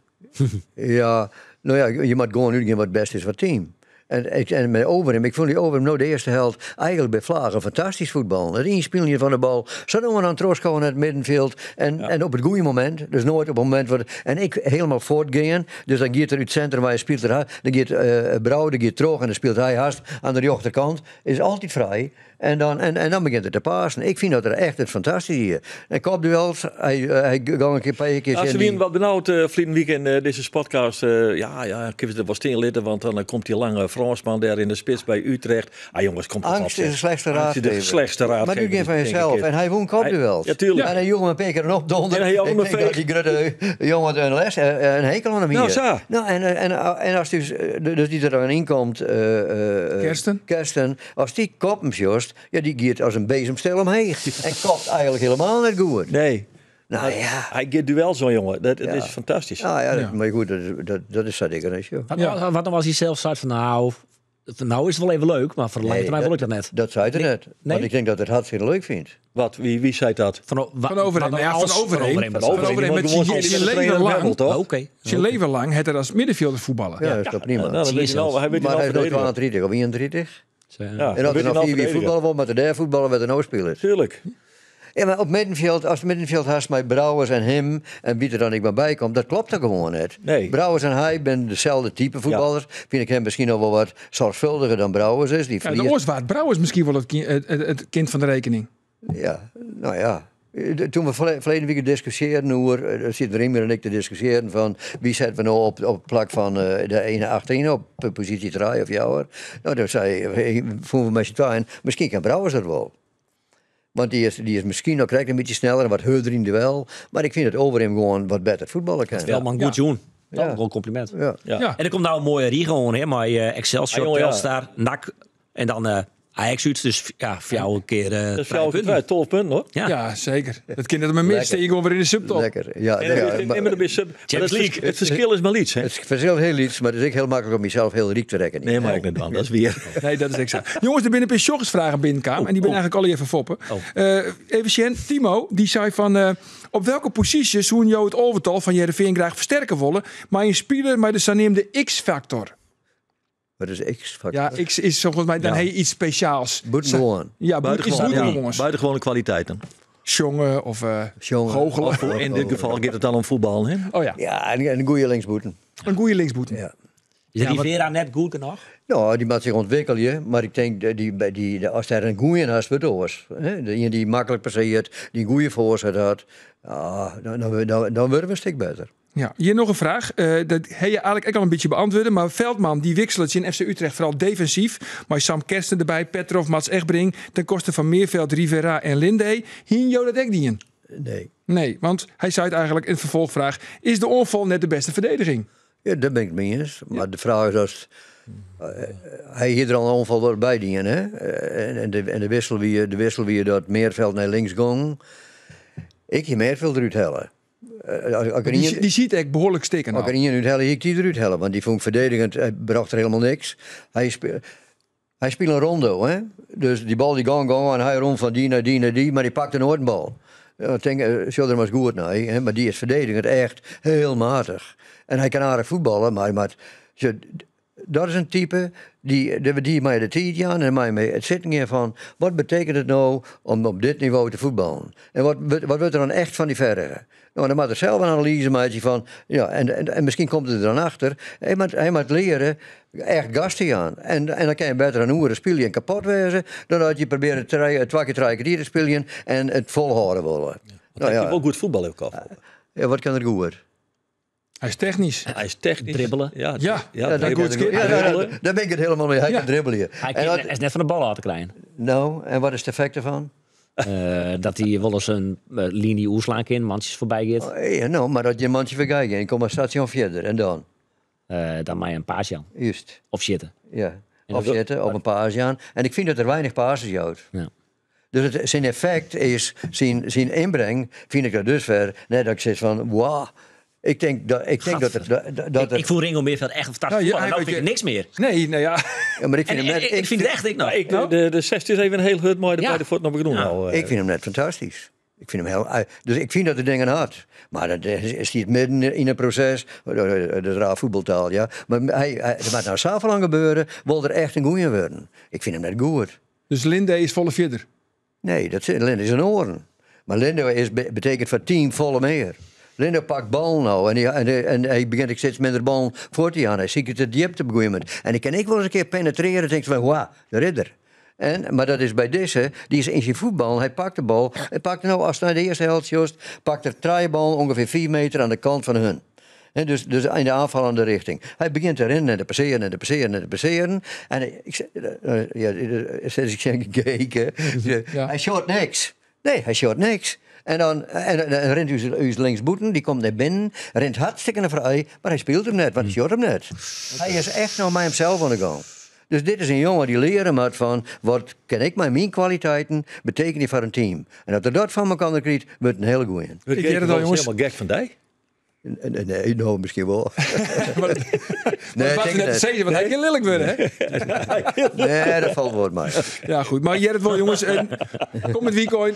B: Ja, no ja, je moat gewoan útgean wat it bêste is foar it team. En, ik, en mei Overeem, ik fûn dy Overeem no de earste helte eigenlik by flagen fantastysk fuotballen. It ynspyljen fan de bal, sa no en dan trochskowen nei it middenfjild en, en op it goede momint. Dus noait op it momint wat, en ek hielendal fuortgean. Dus dan giet er út it sintrum wei, spilet er, dan giet uh, Brouwer giet troch en dan spilet hy hast oan de rjochterkant. Is altyd frij. En dan, en, en dan begjint er te passen. Ik fyn dat er echt it fantastysk die. En kopduels, hy, hy gong in kear pear kear
D: Ja, se wienen wat benaud uh, ferline wike yn uh, dizze podcast. Uh, ja, ja, kinne we it wol stean litte, want dan komt dy lange Frânsman dêr yn de spits by Utrecht. Ah jonges, komt
B: Angst is de slechtste raadgever.
D: De slechtste raadgever.
B: Mar útgean fan jesels. En hy wûn kopduels.
D: Ja, tuurlijk.
B: En hy joech him in pear kear in opdonder.
D: En hy joech him
B: Ik tink dat dy grutte jonge in les, in hekel oan him hie.
D: Nou, sa.
B: Nou, en, en, en as dus, dus dy't der dan yn komt...
A: Kersten.
B: Kersten. As dy koppen sjochst, ja, dy giet as in bezemsteel omheech. En kopt eigenlik hielendal net goed.
D: Nee.
B: Nou ja.
D: Hy giet duel zo'n jongen. Dat, dat is fantastysk.
B: Nou ja, dat, mar goed, dat, dat, dat is sa dik en joh.
C: Wat, ja. wat nou as hy sels seit fan nou, nou is it wol even leuk, mar foar de lange
B: Nee,
C: termyn wol ik dat net.
B: Dat seit er net.
C: Nee?
B: Want ik tink dat er it hartstikke leuk fynt.
D: Wat? Wie, wie sei dat?
C: Van,
A: Van Overeem.
C: wat nou
A: Ja,
C: als
A: Van Overeem.
C: Van
A: Van
C: Overeem.
A: Overeem
D: die
A: met
D: moet
A: zijn
D: gewoon
A: zijn
D: met de
A: leven
D: trainer
A: lang.
D: Webbel, toch?
C: Oké.
A: Zijn leven lang het er als middenvelder voetballen.
B: Ja, dat is toch prima.
D: Nou, dan
C: Zie
D: weet
C: je
D: hij nou,
C: zelf.
D: hij weet
B: Maar
D: hij
B: hij
D: nou
B: is nog
D: verdedigen.
B: 32 of 31.
C: Ja.
D: Ja,
B: En
D: dan
B: als
D: weet
B: er
D: hij
B: nog
D: nou
B: vier wie
D: verdedigen.
B: voetballen wil, maar er daar voetballen werd er nou spelen.
D: Tuurlijk.
B: Ja, maar op middenveld, als het middenveld haast met Brouwers en hem en wie er dan niet meer bij komt, dat klopt er gewoon net.
D: Nee.
B: Brouwers en hij zijn dezelfde type voetballers. Vind ik hem misschien nog wel wat zorgvuldiger dan Brouwers is. Die
A: Ja, de
B: verliest.
A: Oostwaard Brouwers misschien wel het, het, het kind van de rekening.
B: Ja, nou ja. Toen we verleden week discussieerden over, zitten Riemer en ik te discussiëren van wie zetten we nou op het plak van de ene achterin op positie 3 of jouwer. Nou, toen zei vonden we met z'n tweeën, misschien kan Brouwers dat wel. Want die is misschien nog krijgt een beetje sneller en wat harder in duel. Maar ik vind het over hem gewoon wat beter voetballen kan.
C: Veldman, goed doen. Dat
B: Ja.
C: is wel een compliment.
B: Ja.
D: Ja.
A: Ja.
C: En er komt nou een mooie riegel gewoon, hè, maar Excelsior,
D: Ah, jongen, ja.
C: Telstar, NAC en dan Ajax uit. Dus ja, voor jou een keer
D: Dat is
C: drie
D: voor jou
C: punten.
D: 12 punten hoor.
C: Ja.
A: Ja, zeker. Dat kind dat me mist, steek je gewoon weer in de subtop.
B: Lekker. Ja,
D: En
B: ja,
D: dan is
B: maar-
D: maar, maar
C: Champions League.
D: Het verschil is maar iets, hè?
B: het verschilt heel iets, maar het is ook heel makkelijk om jezelf heel rijk te rekken.
D: Nee, maar ik net aan. Dat is weer.
A: Nee, dat is exact. Jongens, er binnen een paar binnenkwam. en die ben eigenlijk al even foppen.
C: Oh.
A: Even Sjen, Timo, die zei van... op welke positie zoen jou het overtal van Heerenveen graag versterken willen, maar een speler met de zogenaamde X-factor.
B: Wat is X-factor?
A: Ja, X is volgens mij dan
D: Ja.
A: heel iets speciaals.
B: Buitengewoon.
A: Ja, iets
D: Buitengewone, ja.
A: buitengewoons.
D: Buitengewone kwaliteiten.
A: Jongen of
B: Jongen.
A: goochelen.
D: Of in dit geval gaat het dan om voetbal, hè?
A: Oh ja,
B: Ja, en een goede linksboeten.
A: een goede linksboete.
B: Ja.
C: Is Rivera net goed genoeg?
B: Nou, die moet zich ontwikkelen, maar ik denk dat die, die, als daar een goeie naast wordt, oors, hè, de een die makkelijk passeert, die een goede voorzet had, ja, dan worden we een stuk beter.
A: Ja, hier nog een vraag. Dat heb je eigenlijk ook al een beetje beantwoorden. Maar Veldman die wisselt in FC Utrecht vooral defensief. Maar Sam Kersten erbij, Petrov, Mats Egbrink. Ten koste van Meerveld, Rivera en Linde. Hien jou dat ook niet in?
B: Nee.
A: Nee, want hij zei het eigenlijk in vervolgvraag. Is de onval net de beste verdediging?
B: Ja, daar ben ik het mee eens. Maar de vraag is als hij hier er al een onval wordt bij dienen, hè? En de wissel wie, de wissel wie dat Meerveld naar links ging, ik je Meerveld eruit hellen. Als ik er
A: Die,
B: één-
A: die ziet echt behoorlijk stikken.
B: Als ik
A: nou.
B: er één uithellen, ik die eruit hellen. Want die vond ik verdedigend, hij bracht er helemaal niks. Hij speelt een rondo, hè? Dus die bal die gang gang en hij rond van die naar die naar die, maar die pakte nooit een bal. Ja, ik denk, zullen er maar eens goed naar, hè? Maar die is verdedigend echt heel matig. En hij kan aardig voetballen, maar dat is een type die, die mij de tijd aan en mij mee het zitten hier van, wat betekent het nou om op dit niveau te voetballen? En wat wordt er dan echt van die verre? Nou, dan maakt er zelf een analyse maken van, ja, en misschien komt het er dan achter. Hij moet leren echt gas te gaan. En dan kan je beter een oeren spelen en kapot wezen, dan dat je probeert twee keer drie keer te spelen en het volhouden willen.
D: Want
B: Nou
D: hij
B: ja,
D: wel goed voetbal ook af.
B: ja, wat kan er goed?
A: Hij is technisch.
D: Hij is technisch.
C: Dribbelen.
D: Ja,
A: Ja.
D: ja,
B: Ja,
D: dribbelen.
A: goed skip.
B: Ja,
D: Dribbelen.
B: daar ben ik het helemaal mee. Hij
A: Ja.
B: kan dribbelen.
C: Hij,
B: En
C: kan,
B: wat-
C: hij is net van de bal af te krijgen.
B: nou, en wat is het effect ervan?
C: Dat hij wel eens een linie oerslaan kan, mandjes voorbij gaat.
B: Oh, ja, nou, maar dat je een mandje verkijken en kom maar station verder. En dan?
C: Dan maar een paasje aan.
B: Juist.
C: Of zitten.
B: Ja.
C: En
B: Of
C: dat-
B: zitten, op een paas aan. En ik vind dat er weinig passes houdt.
C: Ja.
B: Dus zijn effect is, zijn inbreng, vind ik dat dusver, net dat ik zit van, wauw. Ik denk dat, ik denk dat er... Dat, dat
C: Ik,
B: er-
C: ik voel Ringo Meerveld echt fantastisch.
A: Nou, ja,
C: voetballen.
A: hij
C: nou
A: weet
C: vind ik
A: je-
C: niks meer.
A: Nee, nou ja.
B: ja, maar ik vind
C: En,
B: hem net,
C: ik, ik vind het echt, ik nou.
D: Ik, de 16 is even een heel hut mooi
C: Ja.
D: bij de voet nog doen.
C: Ja.
D: Nou,
B: Ik vind hem net fantastisch. Ik vind hem heel, dus ik vind dat hij dingen had. Maar dat is hij het midden in het proces. Dat is raar voetbaltaal, ja. Maar hij, er moet nou zoveel aan gebeuren, wil er echt een goeie worden. Ik vind hem net goed.
A: Dus Linde is volle verder.
B: Nee, dat is, Linde is een oren. Maar Linde is, betekent voor team volle meer. Linde pakt bal nou en, en hij begint ik steeds minder bal voor te gaan. Hij ziet het de diepte op een gegeven moment. En ik kan ik wel eens een keer penetreren en denk van, wauw, de ridder. Maar dat is bij deze, die is in zijn voetbal, hij pakt de bal. Hij pakt nou, als het naar de eerste helft just, pakt de draaibal ongeveer 4 meter aan de kant van hun. En dus in de aanvallende richting. Hij begint te rennen en te passeren en te passeren en te passeren. En hij- ik, zeg, ja, sinds ik zeg gekeken.
A: Ja.
B: Hij shot niks. Nee, hij shot niks. En dan en rent u links boeten, die komt naar binnen, rent hartstikke naar vrij, maar hij speelt hem net, want hij shot hem net. Hij is echt nou met hemzelf aan de gang. Dus dit is een jongen die leren moet van, wat ken ik met mijn kwaliteiten, betekent die voor een team. En dat er dat van elkaar krijgt, wordt een hele goeie.
D: We
A: Ik weet het al, jongens.
D: helemaal gek van dij.
B: Nee, nee, nou, misschien wel.
A: Maar dat,
B: Nee,
A: wat
B: denk
A: we net
B: het
A: te want hij kan lelijk worden, hè?
B: Nee, dat valt woord maar.
A: Ja, goed. Maar Gerrit wel, jongens. En, kom met Wiekoin.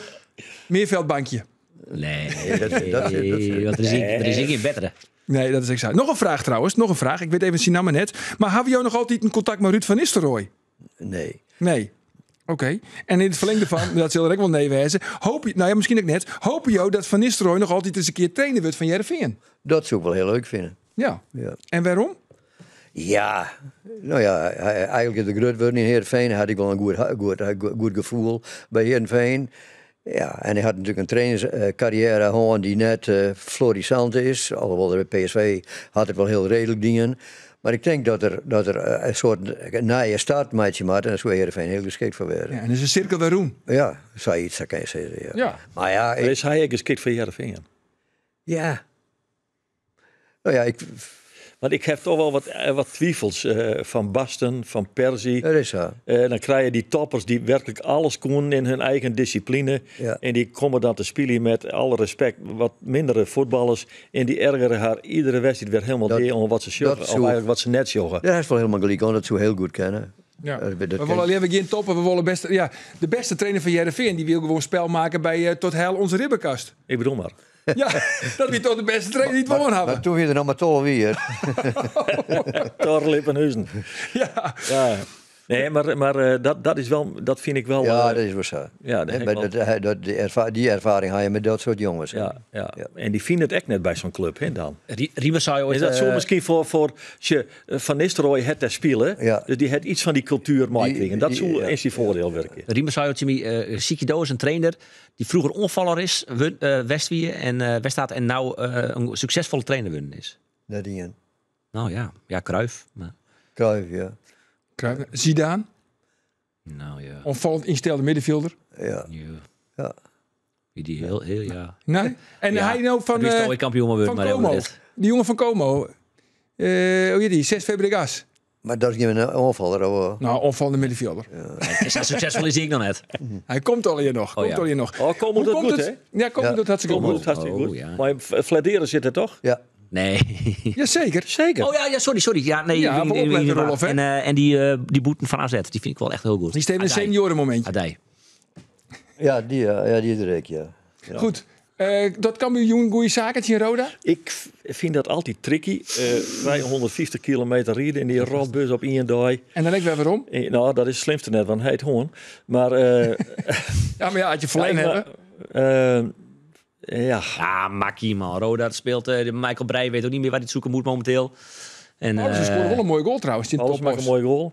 A: Meerveldbankje.
C: Nee,
B: dat-
C: want er is geen betere.
A: Nee, dat is exact. Nog een vraag trouwens. Nog een vraag. Ik weet even zijn naam net. Maar hebben jou nog altijd een contact met Ruud van Nistelrooy?
B: Nee.
A: Nee. Oké. En in het verlengde van, dat zal er ook wel nee wezen. Hoop je, nou ja, misschien ook net. Hoop je dat Van Nistelrooy nog altijd eens een keer trainer wordt van Heerenveen?
B: Dat zou ik wel heel leuk vinden.
A: Ja.
B: Ja.
A: En waarom?
B: Ja, nou ja, eigenlijk de groot worden in Heerenveen had ik wel een goed gevoel bij Heerenveen. Ja, en hij had natuurlijk een trainerscarrière gehad die net florissant is. Alhoewel bij PSV had het wel heel redelijk dingen. Maar ik denk dat er een soort nieuwe start maatje maakt. En daar zou Heerenveen heel geschikt voor werden.
A: Ja, en is een cirkel waarom?
B: Ja, zoiets, dat kan je zeggen. Ja.
A: Ja.
B: Maar ja, ik,
D: Is hij geschikt voor Heerenveen?
B: ja. Nou ja, ik,
D: Want ik heb toch wel wat twijfels van Basten, van Persie.
B: dat is zo.
D: Dan krijg je die toppers die werkelijk alles koen in hun eigen discipline.
B: Ja.
D: En die komen dan te spelen met alle respect wat mindere voetballers. En die ergeren haar iedere wedstrijd weer helemaal
B: Dat-
D: neer om wat ze sjoggen.
B: dat
D: Of
B: zou-
D: eigenlijk wat ze net sjoggen.
B: Dat is wel helemaal gelijk, want dat zou heel goed kennen.
A: Ja.
B: Dat
A: We
B: ken-
A: willen alleen geen toppen, we willen beste, ja, de beste trainer van Heerenveen. Die wil gewoon spel maken bij tot heil onze ribbenkast.
D: Ik bedoel maar.
A: Ja, dat wie toch de beste trainer die het woon hebben.
B: Maar toen weer er nog maar tol weer.
D: Torlippenhuizen.
A: Ja.
D: Ja. Nee, maar dat is wel, dat vind ik wel.
B: Ja, dat is wel zo.
D: ja, dat
B: Hè,
D: heb
B: maar
D: ik wel.
B: dat, dat, die ervaring haal je met dat soort jongens. hè.
D: Ja, ja.
B: Ja.
D: En die vinden het echt net bij zo'n club, hè, dan.
C: Riemer zou je ooit...
D: Is dat zo misschien voor je, Van Nistelrooy het te spelen?
B: Ja.
D: Dus die het iets van die cultuur meekrijgen. Dat zou
B: ja.
D: eens die voordeel werken.
C: Riemer zou je, Jimmy, Siki is een trainer die vroeger onvaller is, Westwier en Westaat en nou een succesvolle trainer winnen is.
B: Dat die een.
C: Nou ja, ja, Cruijff. Maar,
B: Cruijff, ja.
A: Cruijff, Zidane,
C: nou ja.
A: onvallend instelde middenvelder.
B: Ja.
C: Ja.
B: Ja.
C: Die heel, heel, ja.
A: Nee. En
C: Ja.
A: hij nou van,
C: Die is ooit kampioen maar
A: van
C: maar
A: Como. Die jongen van Como. Hoe heet die? 6 Fabregas.
B: Maar dat is geen onvaller, hoor.
A: Nou, onvallende middenvelder.
C: Is hij succesvol is hij ik nog net.
A: Hij komt al hier nog. Komt
C: ja.
A: al hier nog.
D: Oh, Como
A: Hoe
D: doet
A: komt
D: goed,
A: het?
D: hè?
A: Ja, Como
B: Ja.
A: doet hartstikke
D: Como
A: goed.
D: doet hartstikke
C: Oh,
D: goed.
C: ja.
D: Maar Fladeren zit er toch?
B: Ja.
C: Nee.
A: Jazeker.
D: Zeker.
C: Oh ja, sorry. Ja, nee,
A: Ja,
C: ik-
A: wel
C: ik-
A: opletten,
C: ik-
A: Roloff, hè?
C: En die boeten van AZ, die vind ik wel echt heel goed.
A: Die steekt een
C: Adai.
A: seniorenmomentje.
C: Adai.
B: Ja, die, ja, die direct, ja.
A: Goed. Dat kan miljoen goede zaken in Roda.
D: Ik vind dat altijd tricky. 350 kilometer rijden in die rotbus op één dag.
A: En dan denk ik weer waarom.
D: Nou, dat is het slimste net, want hij heet hoorn. Maar,
A: Ja, maar ja, had je verlijn
D: ja,
A: hebben.
D: ja.
C: Ja, makkie man. Roda speelt. Michael Breij weet ook niet meer waar hij het zoeken moet momenteel. En,
A: Oh, ze scoren wel een mooie goal trouwens. In
D: Alles maakt een mooie goal.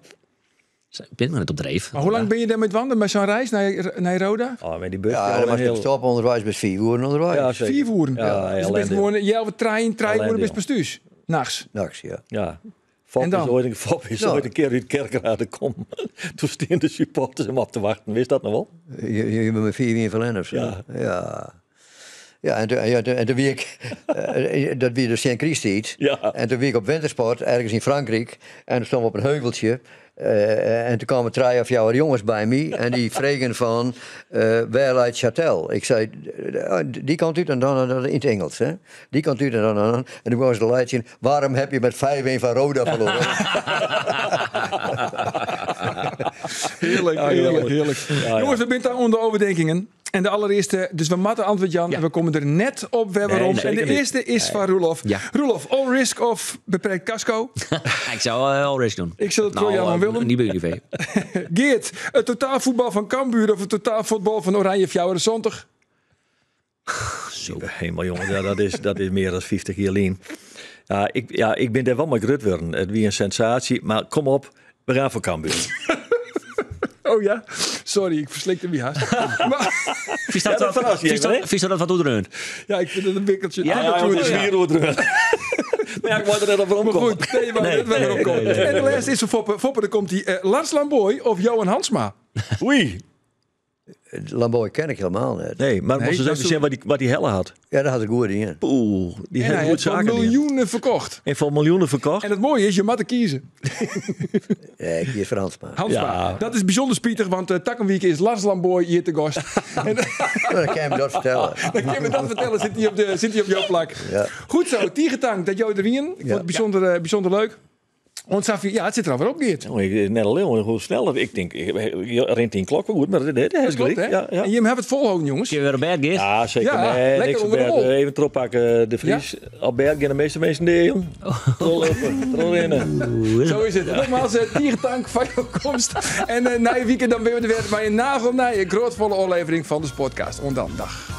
C: Ik ben nog net op dreef.
A: Maar hoe lang ben je daarmee wandelen met zo'n reis naar Roda?
D: Oh, met die bus.
B: Ja, dan was ik stop onderwijs bij 4 uur onderwijs.
D: Ja, zeker.
A: 4 uur.
D: Ja,
A: dus je bent gewoon jij trein, 3 uur bis bestuurs. Nachts.
B: Nachts, ja.
D: Ja. Fop
A: En dan?
D: is ooit een keer uit Kerkrade gekomen. Toen stonden de supporters hem op te wachten. Wist dat nog wel?
B: Je bent met 4 uur verlenen of zo.
D: Ja.
B: Ja. Ja, en toen wie ik, dat wie dus Sint Christiet.
D: Ja.
B: En toen wie ik op wintersport, ergens in Frankrijk. En toen stonden we op een heuveltje. En toen kwamen 3 of jouw jongens bij me. En die vregen van, waar lijkt Châtel? Ik zei, die kant uit en dan in het Engels. Hè? Die kant uit en dan. En toen kwamen ze de light zien, waarom heb je met 5-1 van Roda verloren?
A: Heerlijk, heerlijk, heerlijk.
D: Ja,
A: Jongens, we zijn daar onder overdenkingen. En de allereerste, dus we matten antwoord Jan.
C: Ja.
A: En we komen er net op weer
D: Nee,
A: waarom. En
D: zeker
A: de
D: niet.
A: eerste is van Roelof.
C: Ja.
A: Roelof, all risk of beperkt casco?
C: Ik zou all risk doen.
A: Ik zal het voor Jan en Willem.
C: Niet bij UWV.
A: Geert, het totaalvoetbal van Cambuur of het totaalvoetbal van Oranje Fjouwer Zondag?
C: Zo.
D: Hemel, jongen, ja, dat is meer dan 50 jaar lien. Ja, ik ben daar wel mee grut worden. Het wie een sensatie, maar kom op, we gaan voor Cambuur.
A: Oh ja? Sorry, ik verslikte me haast. Maar,
C: Vies
D: Ja,
C: dat
D: dat verrast je even, hè?
C: vies dat wat doet
A: ja, ik vind het een wikkeltje.
C: Ja,
D: Ja,
A: ja,
D: het is vier uur terug. Maar ja, ik wou er net op
A: Maar
D: omkomen.
A: goed, nee, maar net wel erop komen. En de laatste is voor Foppe. Foppe, dan komt die Lars Lamboy of Johan Hansma.
D: Oei.
B: Lamboy ken ik helemaal niet.
D: Nee, maar
A: Nee,
D: moest eens
A: dat
D: even
A: is
D: zien wat die helle had.
B: Ja, daar had ik goed in.
D: Oeh, die
A: En
D: heeft
A: hij
D: goed
A: heeft voor
D: zaken. die.
A: miljoenen verkocht.
D: En voor miljoenen verkocht.
A: En het mooie is, je moet er kiezen.
B: Ja, ik kies voor Hansma.
A: Hansma.
D: Ja.
A: Dat is bijzonder spietig, want Takkenweek is Lars Lamboy hier te gast. En
B: Dan kan je hem dat vertellen.
A: dan kun je me dat vertellen, zit hij op jouw plak.
B: Ja.
A: Goed zo, Tiegetank, dat jou er wien. Ik vond het bijzonder leuk. Want Safi, ja, het zit er alweer op, Geert.
D: Oh, ik, net al heel hoe snel. dat- Ik denk, je rent in klok wel goed, maar dit is
A: Dat klopt,
D: gelijk.
A: hè?
D: Ja, ja.
A: En Jim hebt het volhouden, jongens.
C: Kun je weer op bed, Geert?
D: Ja, zeker.
A: Ja,
D: nee,
A: lekker
D: niks
A: onder de
D: op
A: wol.
D: Even erop pakken, de Vries. Albert, de meeste mensen die, jong. Trol rennen.
A: Zo is het. Nogmaals, Tiegetank van jouw komst. En na je weekend dan ben we er weer bij een nagelnije, grootvolle aflevering van de Sportcast. En dan, dag.